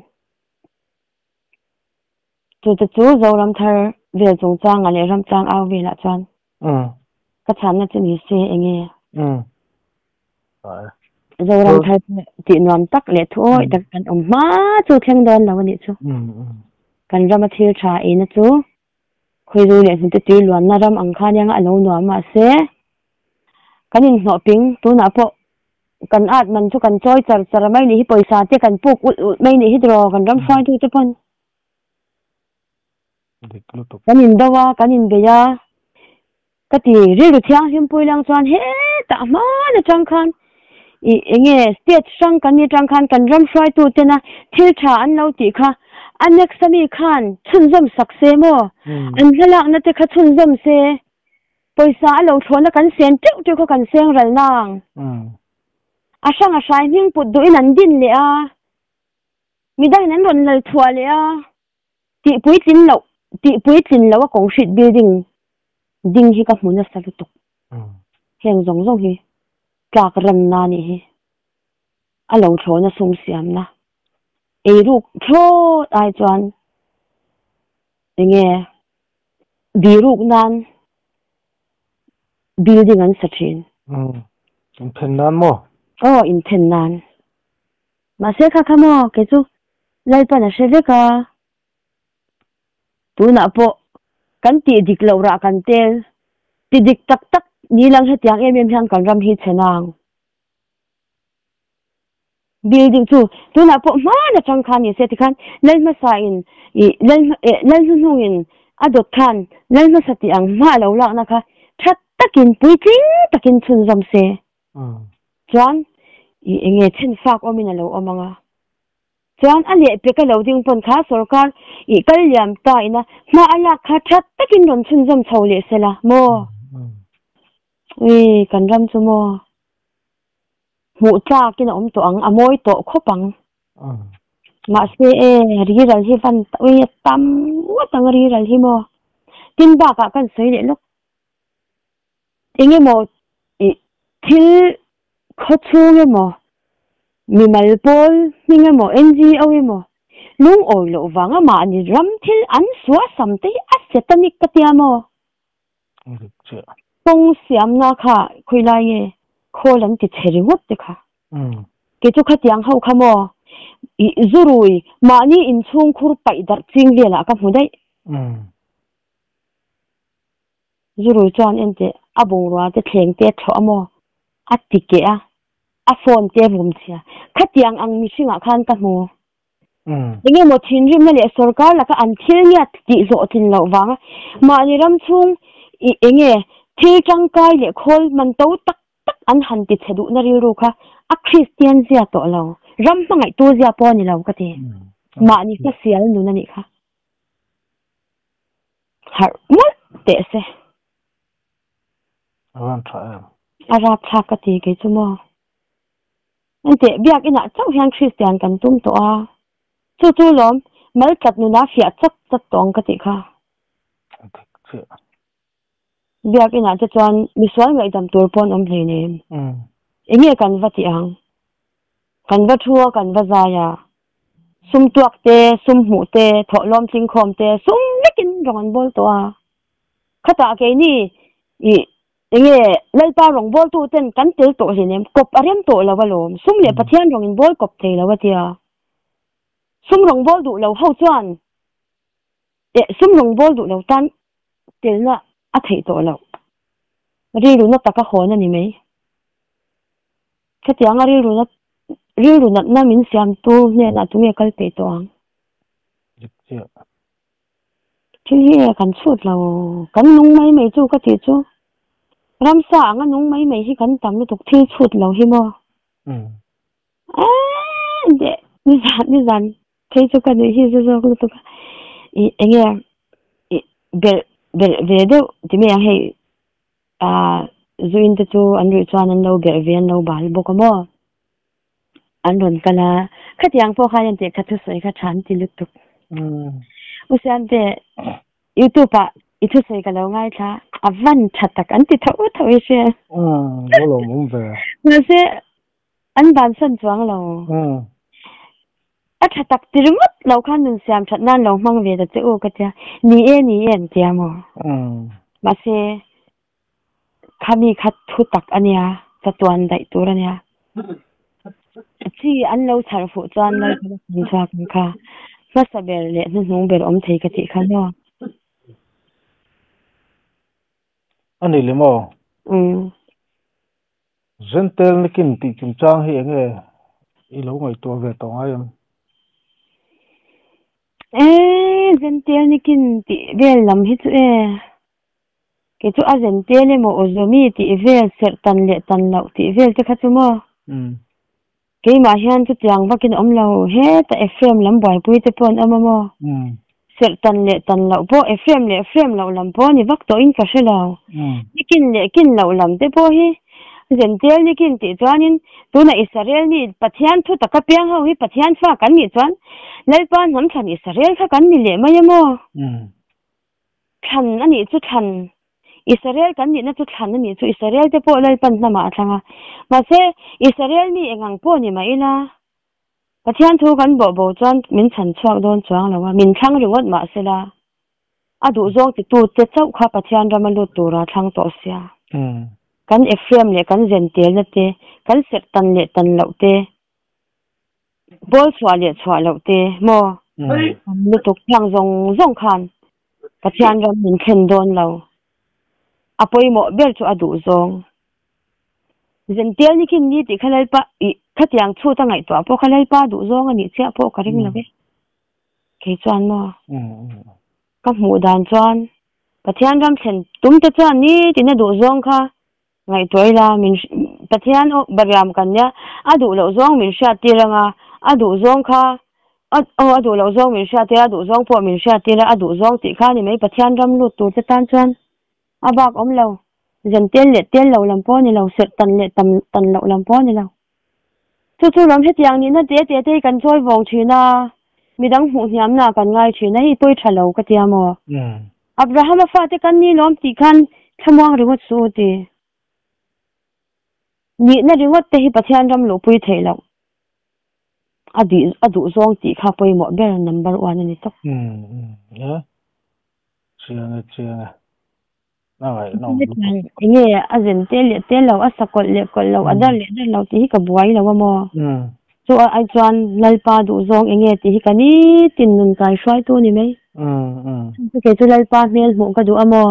Chu te chu Zoram thar vel chungchanga leh ramtlang au velah chuan ka chhanna chu ni se enge Zoram thar tih nuam tak leh thuawih tak kan awm hma chu thleng dawn lo a nih chu. Kan rama thil tha eina chu Khawizu leh hnute tui luanna ram ang khan ianga a lo nuam mahse kan inhnawh ping tunah pawh. Kan at man chu kan chawi char char mai ni hi pawisa te kan puk ulh ulh mai ni hi tiraw kan ram hruaitu te pawn. Dik lutuk. Kan in do a, kan in bei a, ka ti rilru thianghlim pui lang chuan hetah hman atang khan ih enge state hrang kan ni atang khan kan ram hruaitu tena thil tha an lo tih kha a next ami khan chhunzawm sak se maw an hlalakna te kha chhunzawm se. Pawisa a lo thlawhna kan sen teuh teuh kha kan seng ral nang. A hrang a hrai hming put duhin an din leh a, midangin an rawn lal chhuah leh a, tih puitlin loh tih puitlin loh a concrete building ding hi ka hmu nasa lutuk. Heng zawng zawng hi tlak remna a nih hi. A lo thlawhna sum siamna eiruk thlawt ai chuan enge Biruk nan building an sa thin. Umm, inthen nan maw? Aw, inthen nan. Mahse kha kha maw, kei chu Lalpan a hre vek a. Tunah pawh kan tih dik loh rah kan tel ti dik tak tak ni lang hetiang em em hian kan ram hi chhe nang. Building chu tunah pawh hman atang khan ni se tikhan lal hmasa in ih lal eh lal hnuhnung in a dawt khan lal hmasa tih ang hma a lo lakna kha tha takin puitling takin chhunzawm se chuan ih eng nge chhen fak awmin a lo awm ang a chuan a lehpek a lo ding pawn kha sawrkar ih kal liam ta ina hma a lak kha tha takin rawn chhunzawm chho leh sela maw ui kan ram chu maw. Hmuh tlakin a awm tawh ang, a mawi tawh khawp ang. Mahse e, riral hi van ui a tam ngawt ang riral hi maw. Tin bakah kan sawi leh lawk. Eng emaw ih thil khaw chhung emaw, mimal pawl hming emaw, NGO emaw lungawi loh vanga mahni ram thil an suasam te hi a satanic ka tia maw? Kawng siamna kha khawi lai nge khawl an ti chhe ringawt te kha. Kei chu khatiang ho kha maw ih zurui mahni inchhung khur paih darh ching velah ka hmu daih. Zurui chuan enteh a bungrua te thleng te thlawh a maw a ti keh a, a phone te vawm chhia. Khatiang ang mihringah khan ka hmu. Eng emaw thinrimna leh sorkar laka an thil ngiat tih hlawhtlin loh vanga mahni ram chhung i eng nge thil tangkai leh khawl man to tak tak an han ti chhe duhna rilru kha a Kristian zia tawh lo, ram hmangaihtu zia pawh a ni lo ka ti. Mahni hmasial nun a nih kha. Harh mawlh teh se. A van tha em? A rapthlak ka ti kei chu maw. Enteh, biakinah chauh hian Kristian kan tum tawh a, chu chu lawm mal tlat nuna fiah chat chat tawh ang ka tih kha. A dik chiah. Biakinah te chuan misual ngaihdam tur pawh an awm hleinem. Enge kan va tih ang? Kan va thu a, kan va zai a, sum tuak te, sum hmuh te, thawhlawm tlingkhawm te, sum vekin rawng an bawl tawh a. Khatah keini ih Enge Lalpa rawngbawltu ten kan tel tawh hleinem, kawp a rem tawh lo alawm, sum leh Pathian rawng in bawl kawp thei lo a tia. Sum rawngbâwl duh lo ho chuan eh sum rawngbâwl duh lo tan telna a theih tawh loh. Rilru na taka hawn a ni mai. Khatianga rilru na rilru natna min siamtu hnenah tunge kal peih tawh ang? Dik chiah. Thil hi e kan chhut lo, kan nung mai mai chu ka tih chu. Ramsa anga nung mai mai hi kan tam lutuk thil chhut lo hi maw. Eee deh nizan nizan phei chu ka nuih hi zu zawk lutuk a. Ih enge ih belh belh ve deuh ti mai ang hei ah zuin te chu an ruih chuan an lo belh ve an lo bal bawk a maw. An rawn kal a, khatiang pawh khan enteh ka thusawi kha tha an ti lutuk. U Siamte, YouTube ah i thusawi ka lo ngaithla, a van tha tak an ti tho tho i hria. Lo lawm awm ve. Mahse, an bansan chuang lo. A tha tak ti ringawt lo khan nun siam that nan lo hmang ve ta che u ka tia, ni e ni e an tia maw. Mahse, Khami kha thu tak a nia, chatuan daih tur a nia. Chi an lo chhar fuh chuan Lalpa kan chhuak ang kha. Hmasa ber leh hnuhnung ber awm thei ka tih kha maw? A ni le maw? Umm. Zentel nikin tih chungchang hi enge i lo ngaihtuah ve tawh ngai em? E Zentel nikin tih vel lam hi chu e kei chu a Zentel emaw Awzawmi tih vel serh tan leh tan loh tih vel te kha chu maw? Keimah hian chutiang vakin awm lo, heta Ephraim lam buaipui te pawh an awm a maw? Serh tan leh tan loh pawh Ephraim leh Ephraim loh lam pawh ni vak tawhin ka hre lo. Ni kin leh kin loh lam te pawh hi Zentel ni kin tih chuanin tuna Israel mi Pathian thu taka piang ho hi Pathian fa kan nih chuan Lalpa hnam thlan Israel kha kan ni leh mai a maw? Thlan a nih chu thlan, Israel kan nihna chu thlan a nih chu Israel te pawh Lalpan hnamah a thlang a. Mahse, Israel mi eng ang pawh ni mah ila, Pathian thu kan bawh bo chuan min chhan chhuak dawn chuang lo a, min thlang ringawt mah sela, a duhzawng titute chauh kha Pathian rama lut tura thlang tawh sia. Kan Ephraim leh kan Zentelna te, kan serh tan leh tan loh te, Pawl chhuah leh chhuah loh te maw? Tam lutuk hlang zawng zawng khan Pathian ram min thlen dawn lo. A pawimawh ber chu a duh zawng. Zential ni khin ni tih kha Lalpa ih khatiang chhut a ngaihtuah pawh kha Lalpa duh zawng a nih chiah pawh ka ring lo e. Kei chuan maw? Ka hmuh dan chuan Pathian ram thlen tum te chuan nitin a duh zawng kha Ngaihtuah ila, min Pathian aw bariam kan nia, a duh loh zawng min hriat tir anga, a duh zawng kha aw a duh loh zawng min hriat tir a, a duh zawng pawh min hriat tir a, a duh zawng tih kha ni mai Pathian ram lut tur te tan chuan a bak awm lo, zen tel leh tel lo lam pawh a ni lo, serh tan leh tam tan loh lam pawh a ni lo. Chu chu lam hetiang nihna te te te hi kan chawi vawng thin a, midang hmuh hniamna kan ngai thin a, hei pawi tha lo ka tia maw? Abrahama fate kan ni lawm tih khan thlamuang ringawt suh u ti. Nihna ringawt te hi Pathian ram luhpui theih loh a dih a duh zawng tih kha pawimawh ber number one a ni tawp. Chiang e chiang e. Enge a zen tel leh tel lo, a sa kawlh leh kawlh lo, a dar leh dar lo tih hi ka buai lo a maw? Chu ai chuan Lalpa duhzawng enge tih hi ka nitin nun kai hruaitu ni mai. Chu kei chu Lalpa hmel hmuh ka duh a maw?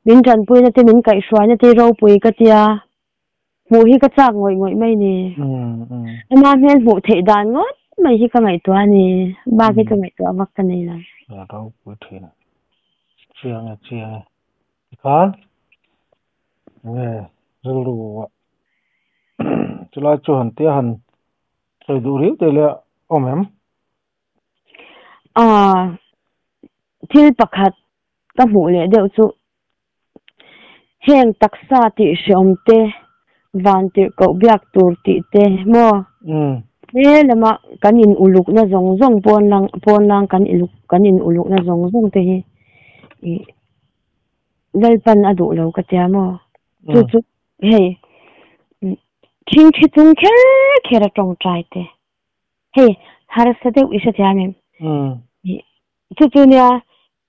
Min tanpuina te min kaihhruaina te ropui ka tia, hmuh hi ka chak ngawih ngawih mai ni. Ama hmel hmuh theih dan ngawt mai hi ka ngaihtuah a ni. Bak hi ka ngaihtuah vak ka nei lo. Ropui thin. Chiang e chiang e. Tikhan enge rilru ah chulai chu han tia han sawi duh riau te leh awm em? Aaa thil pakhat ka hmuh leh deuh chu Heng taksa tih hreawm te, van tirh koh biak tur tih te maw? He lama kan in ulukna zawng zawng pawn lang pawn lang kan iluk kan in ulukna zawng zawng te hi ih Lalpan a duh lo ka tia maw? Chu chu hei thingthi chung kher kher a tawngtai te hei harsa deuh i hrethiam em? Ih chu chu nia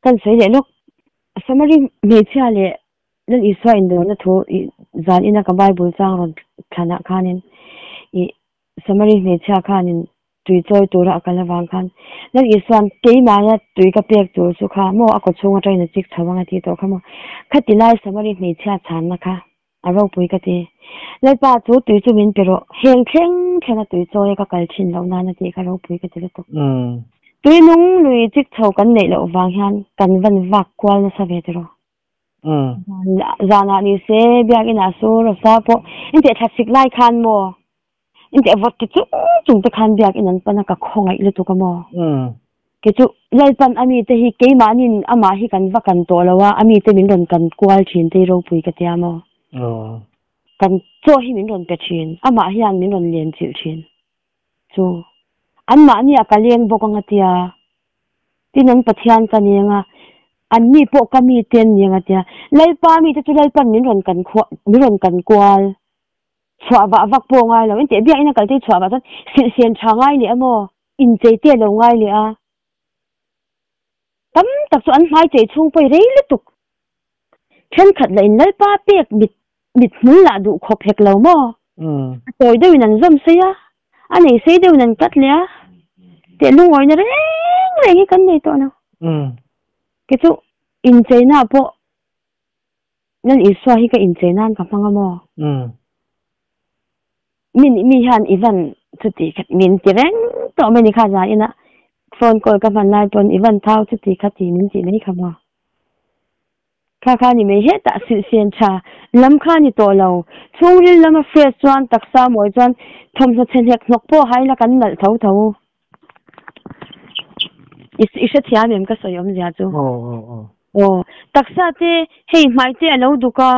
Kan sawi leh lawk, Samari hmeichhia leh Lal Isua indawrna thu i zan ina ka Bible chang rawn thlanah khanin i Samari hmeichhia khanin tui chawi tura a kal avang khan Lal Isua'n keimahna tui ka pek tur chu kha maw a kawchhung atangin a chik chho ang a tih tawh kha maw khati lai Samari hmeichhia chhanna kha a ropui ka ti. Lalpa chu tui chu min pe rawh, heng thleng thleng a tui chawi a ka kal thin loh nan a tih kha ropui ka ti lutuk. Tui nung lui chik chho kan neih loh vang hian kan van vak kual nasa ve tiraw. Zanah ni se biakinah su Rosa pawh inteh thlasik lai khan maw Inteh vawt ti chung chung te khan biakinn an pan a ka khawngaih lutuk a maw? Kei chu Lalpan a mite hi keimahnin amah hi kan va kan tawh lo a, a mite min rawn kan kual thin te hi ropui ka tia maw? Kan chaw hi min rawn pe thin, amah hian min rawn len chilh thin. Chu anmahni a ka leng bawk ang a tia, tin an Pathian ka ni ang a, anni pawh ka mite an ni ang a tia. Lalpa mite chu Lalpan min rawn kan khuah, min rawn kan kual. Chhuah vah vak pawh ngai lo. Inteh biakinn a kal te chhuah vah chuan silhsen tha ngai leh a maw? Inchei te lo ngai leh a. Tam tak chu an hmai chei chhung pawh i rei lutuk. Thenkhat lah in Lalpa pek mit mit hmul lah duh khawp hek lo maw? A tawi deuhin an zawm sei a, a nei sei deuhin an cut leh a. Teh lungawina reng reng hi kan nei tawh lo. Kei chu incheina pawh Lal Isua hi ka inchei nan ka hmang a maw? Mi mi hian i van chuti kha min ti reng tawh mai ni kha zan ina phone call ka hman lai pawn i van thau chuti kha ti min tih mai kha maw. Kha kha ni mai hetah silhsen tha lam kha ni tawh lo. Chhungril lama fresh chuan taksa mawi chuan thawmhnaw chhe hnek hnawk pawh haila kan nalh tho tho. I i hrethiam em ka sawi awmzia chu. Aw taksa te hei hmai te a lo duk a.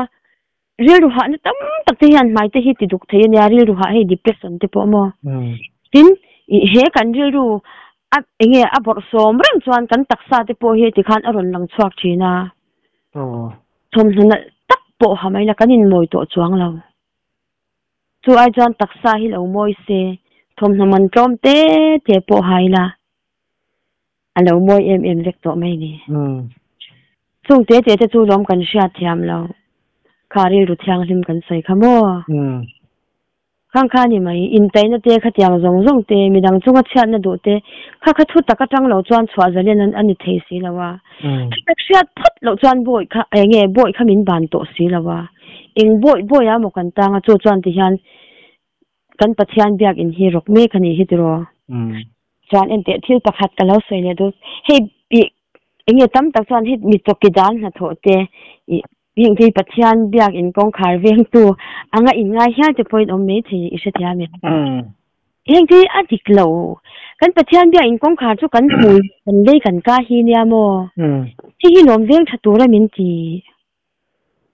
Rilru hahna tam tak te hian hmai te hi ti duk thei a nia, rilru hah hei depression te pawh maw? Tin, ih he kan rilru a enge a bawrh sawm reng chuan kan taksa te pawh hi tikhan a rawn lang chhuak thin a. Thawmhnaw nalh tak pawh ha mai la kan inmawi tawh chuang lo. Chu ai chuan taksa hi lo mawi se, thawmhnaw man tlawm te te pawh ha ila a lo mawi em em vek tawh mai ni. Chung te te te chu lawm kan hriat thiam lo. Kha rilru thianghlim kan sawi kha maw? Khang kha ni mai, intaina te khatiang zawng zawng te, midang chunga chhiatna duh te, kha kha thu tak atang lo chuan chhuah zalen an a ni thei si lo a. Thu tak hriat phawt loh chuan bawi kha eng nge bawi kha min ban tawh si lo a. Eng bawi bawi a maw kan tang a chu chuan ti hian Kan Pathian biakinn hi rawk mek a nih hi tiraw? Chuan enteh thil pakhat ka lo sawi leh duh. Hei ih eng nge tam tak chuan hei mi chawki dan hnathawh te ih heng te hi Pathian biakinn kawngkhar vengtu anga inngai hial te pawhin awm mai thei i hrethiam em? Heng te hi a dik lo. Kan Pathian biakinn kawngkhar chu kan hmui kan lei kan ka hi nia maw? Hei hi lawm veng tha tura min ti.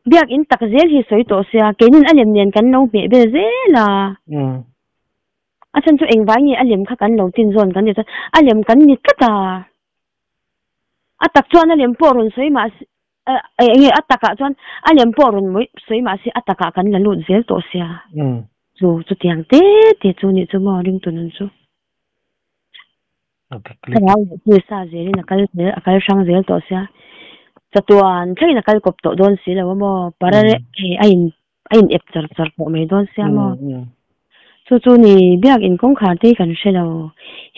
Biakinn tak zel hi sawi tawh sia, keinin a lem nen kan lo hmeh vel zel a. A chhan chu engvai nge a lem kha kan lo tin zawn kan ti chuan a lem kan ni tlat a. A tak chuan a lem pawh rawn sawi mah se eng nge a takah chuan a lem pawh rawn sawi mah se a takah kan la lut zel tawh sia. Chu chutiang te te chu nih chu maw ringtu nun chu. Thlarau leh tisa zelin a kal zel a kal hrang zel tawh sia chatuan thlengin a kal kawp tawh dawn si lo a maw parare hei a in a in ep char char tawh mai dawn sia maw chu chu ni biakin kawngkhar te hi kan hre lo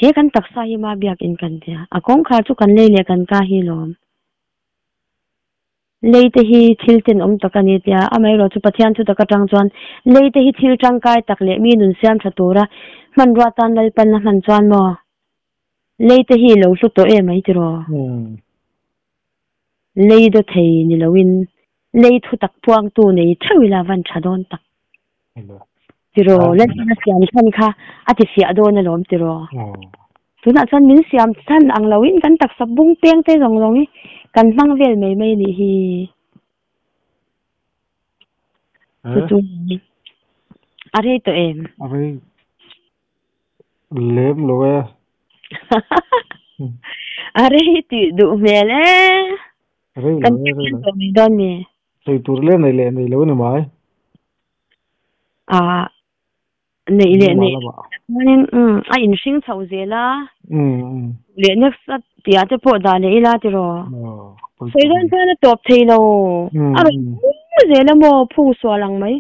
he kan taksa hi ma biakin kan tia a kawngkhar chu kan lei leh kan ka hi lawm. Lei te hi thil tenawm tak a ni tia, amaherawh chu Pathian thu tak atang chuan lei te hi thil tangkai tak leh mi nun siam tha tura hmanrua tan Lalpan a hman chuan maw? Lei te hi lo hlu tawh em ai tiraw? Lei daw thei ni loin lei thu tak puangtu nei theuh ila van tha dawn tak tiraw? Lalpan a siam chhan kha a ti fiah dawn alawm tiraw? Tunah chuan min siam chhan ang loin kan taksa bung peng te zawng zawng hi kan hmang vel mai mai a nih hi. Chu chu a rei tawh em? A rei lem lo e. A rei tih duh hmel e. Rei lo e, rei lo. Kan tawh mai dawn mi? Sawi tur leh nei leh nei lo a ni mai. A Neih leh neih chuanin umm a inhring chho zel a. Leh next a tih ah te pawh dah leh ila tiraw. Sawi dawn chuan a tawp thei lo. A rawn phung zel a maw phung sual ang mai.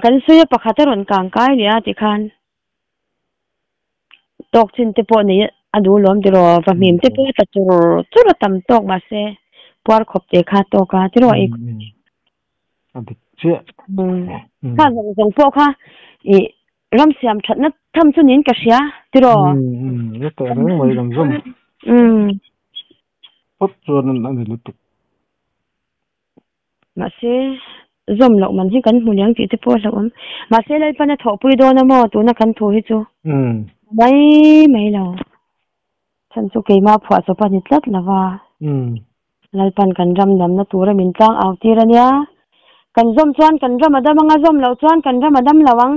Kan sawi a pakhat a rawn kang kai leh a tikhan tawk chin te pawh nei a duh lawm tiraw. Vahmim te pawh a tla chur chur a tam tawk mahse puar khawp te kha tawk a tiraw ei. A dik chiah. Kha zawng zawng pawh kha i ram siam thatna tham chu niin ka hria tiraw? Umm, teh reng mai kan zawm. Umm. Phawt chuan a ni lutuk. Mahse, zawm loh man hi kan hmu liang tih te pawh a hlauhawm. Mahse, Lalpan a thawhpui dawn a maw tuna kan thu hi chu? Mai mai lo. Chhan chu keimah phuah chawp a ni tlat lo va. Lalpan kan ram damna tura min tlang au tir a nia. Kan zawm chuan kan ram a dam anga zawm loh chuan kan ram a dam lo ang.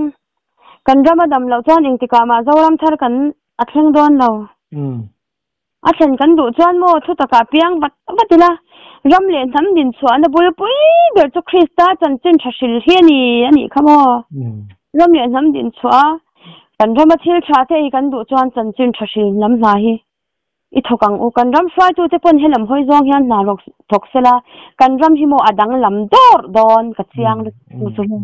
Kan ram a dam loh chuan engtikah mah Zoram thar kan a thleng dawn lo. A thlen kan duh chuan maw thu takah piang vat vat ila, ram leh hnam din chhuahna bulpui ber chu Krista chanchin tha hril hi a ni a nih kha maw. Ram leh hnam din chhuah a, kan rama thil tha te hi kan duh chuan chanchin tha hril hnam hna hi I thawk ang u, kan ram hruaitute pawn helam hawi zawng hian hna rawk thawk sela, kan ram hi maw a danglam dawr dawn ka chiang lutuk chu maw.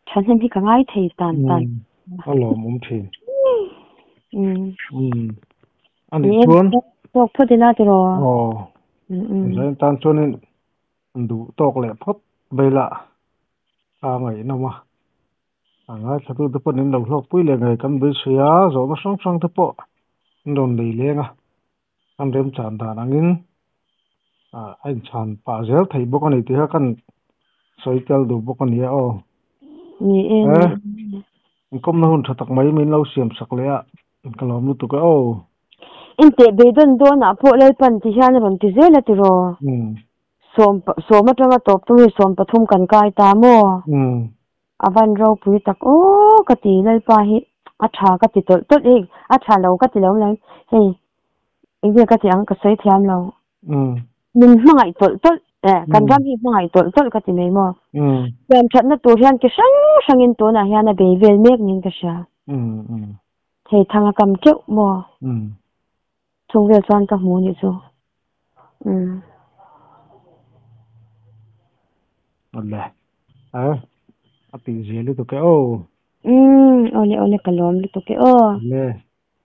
Thahnem hi ka ngai thei tan tan. A lawmawm thin. A nih chuan. Tawk phawt ila tiraw. Aw. Zan tan chuanin duh tawk leh phawt mai lah. A ngaihnawm a, a ngaithlatute pawhin in lo hlawkpui leh ngei kan beisei a, zawhna hrang hrang te pawh an rawn nei leng a, an remchan dan angin a inchhan pah zel theih bawk a ni tih kha kan sawi tel duh bawk a ni a aw. Ni e, ni e. Inkawmna hun tha tak mai min lo siam sak leh a, ka lawm lutuk e aw. Inteh beidawn dawnah pawh Lalpan ti hian a rawn ti zel a tiraw? Sawm atanga tawp tum hi 13 kan kai ta maw? A van ropui tak aw ka ti Lalpa hi a tha ka ti tawlh tawlh hei a tha lo ka ti lo mai hei enge ka ti ang ka sawi thiam lo. Min hmangaih tawlh tawlh eh kan ram hi hmangaih tawlh tawlh ka ti mai maw? Siam thatna tur hian ki hrang hrangin tunah hian a bei vel mek niin ka hria. Hei thang a kam teuh maw? Chung vel chuan ka hmu nih chu. Umm. Awle. A a tih zia lutuk e aw. Umm awle awle ka lawm lutuk e aw. Awle.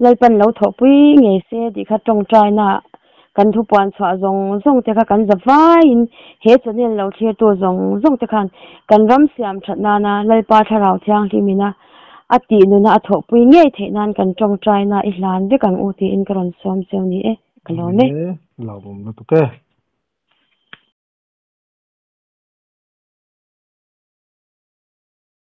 Lalpan lo thawhpui ngei se tih kha tawngtaina kan thupuan chhuah zawng zawng te kha kan za vaiin he channel lo thlirtu zawng zawng te khan kan ram siam that nana Lalpa Thlarau Thianghlim ina A tih nuna a thawhpui ngei theih nan kan tawngtaina i hlan vek ang u tiin ka rawn sawm cheu ni e, ka lawm e. Lawmawm lutuk e.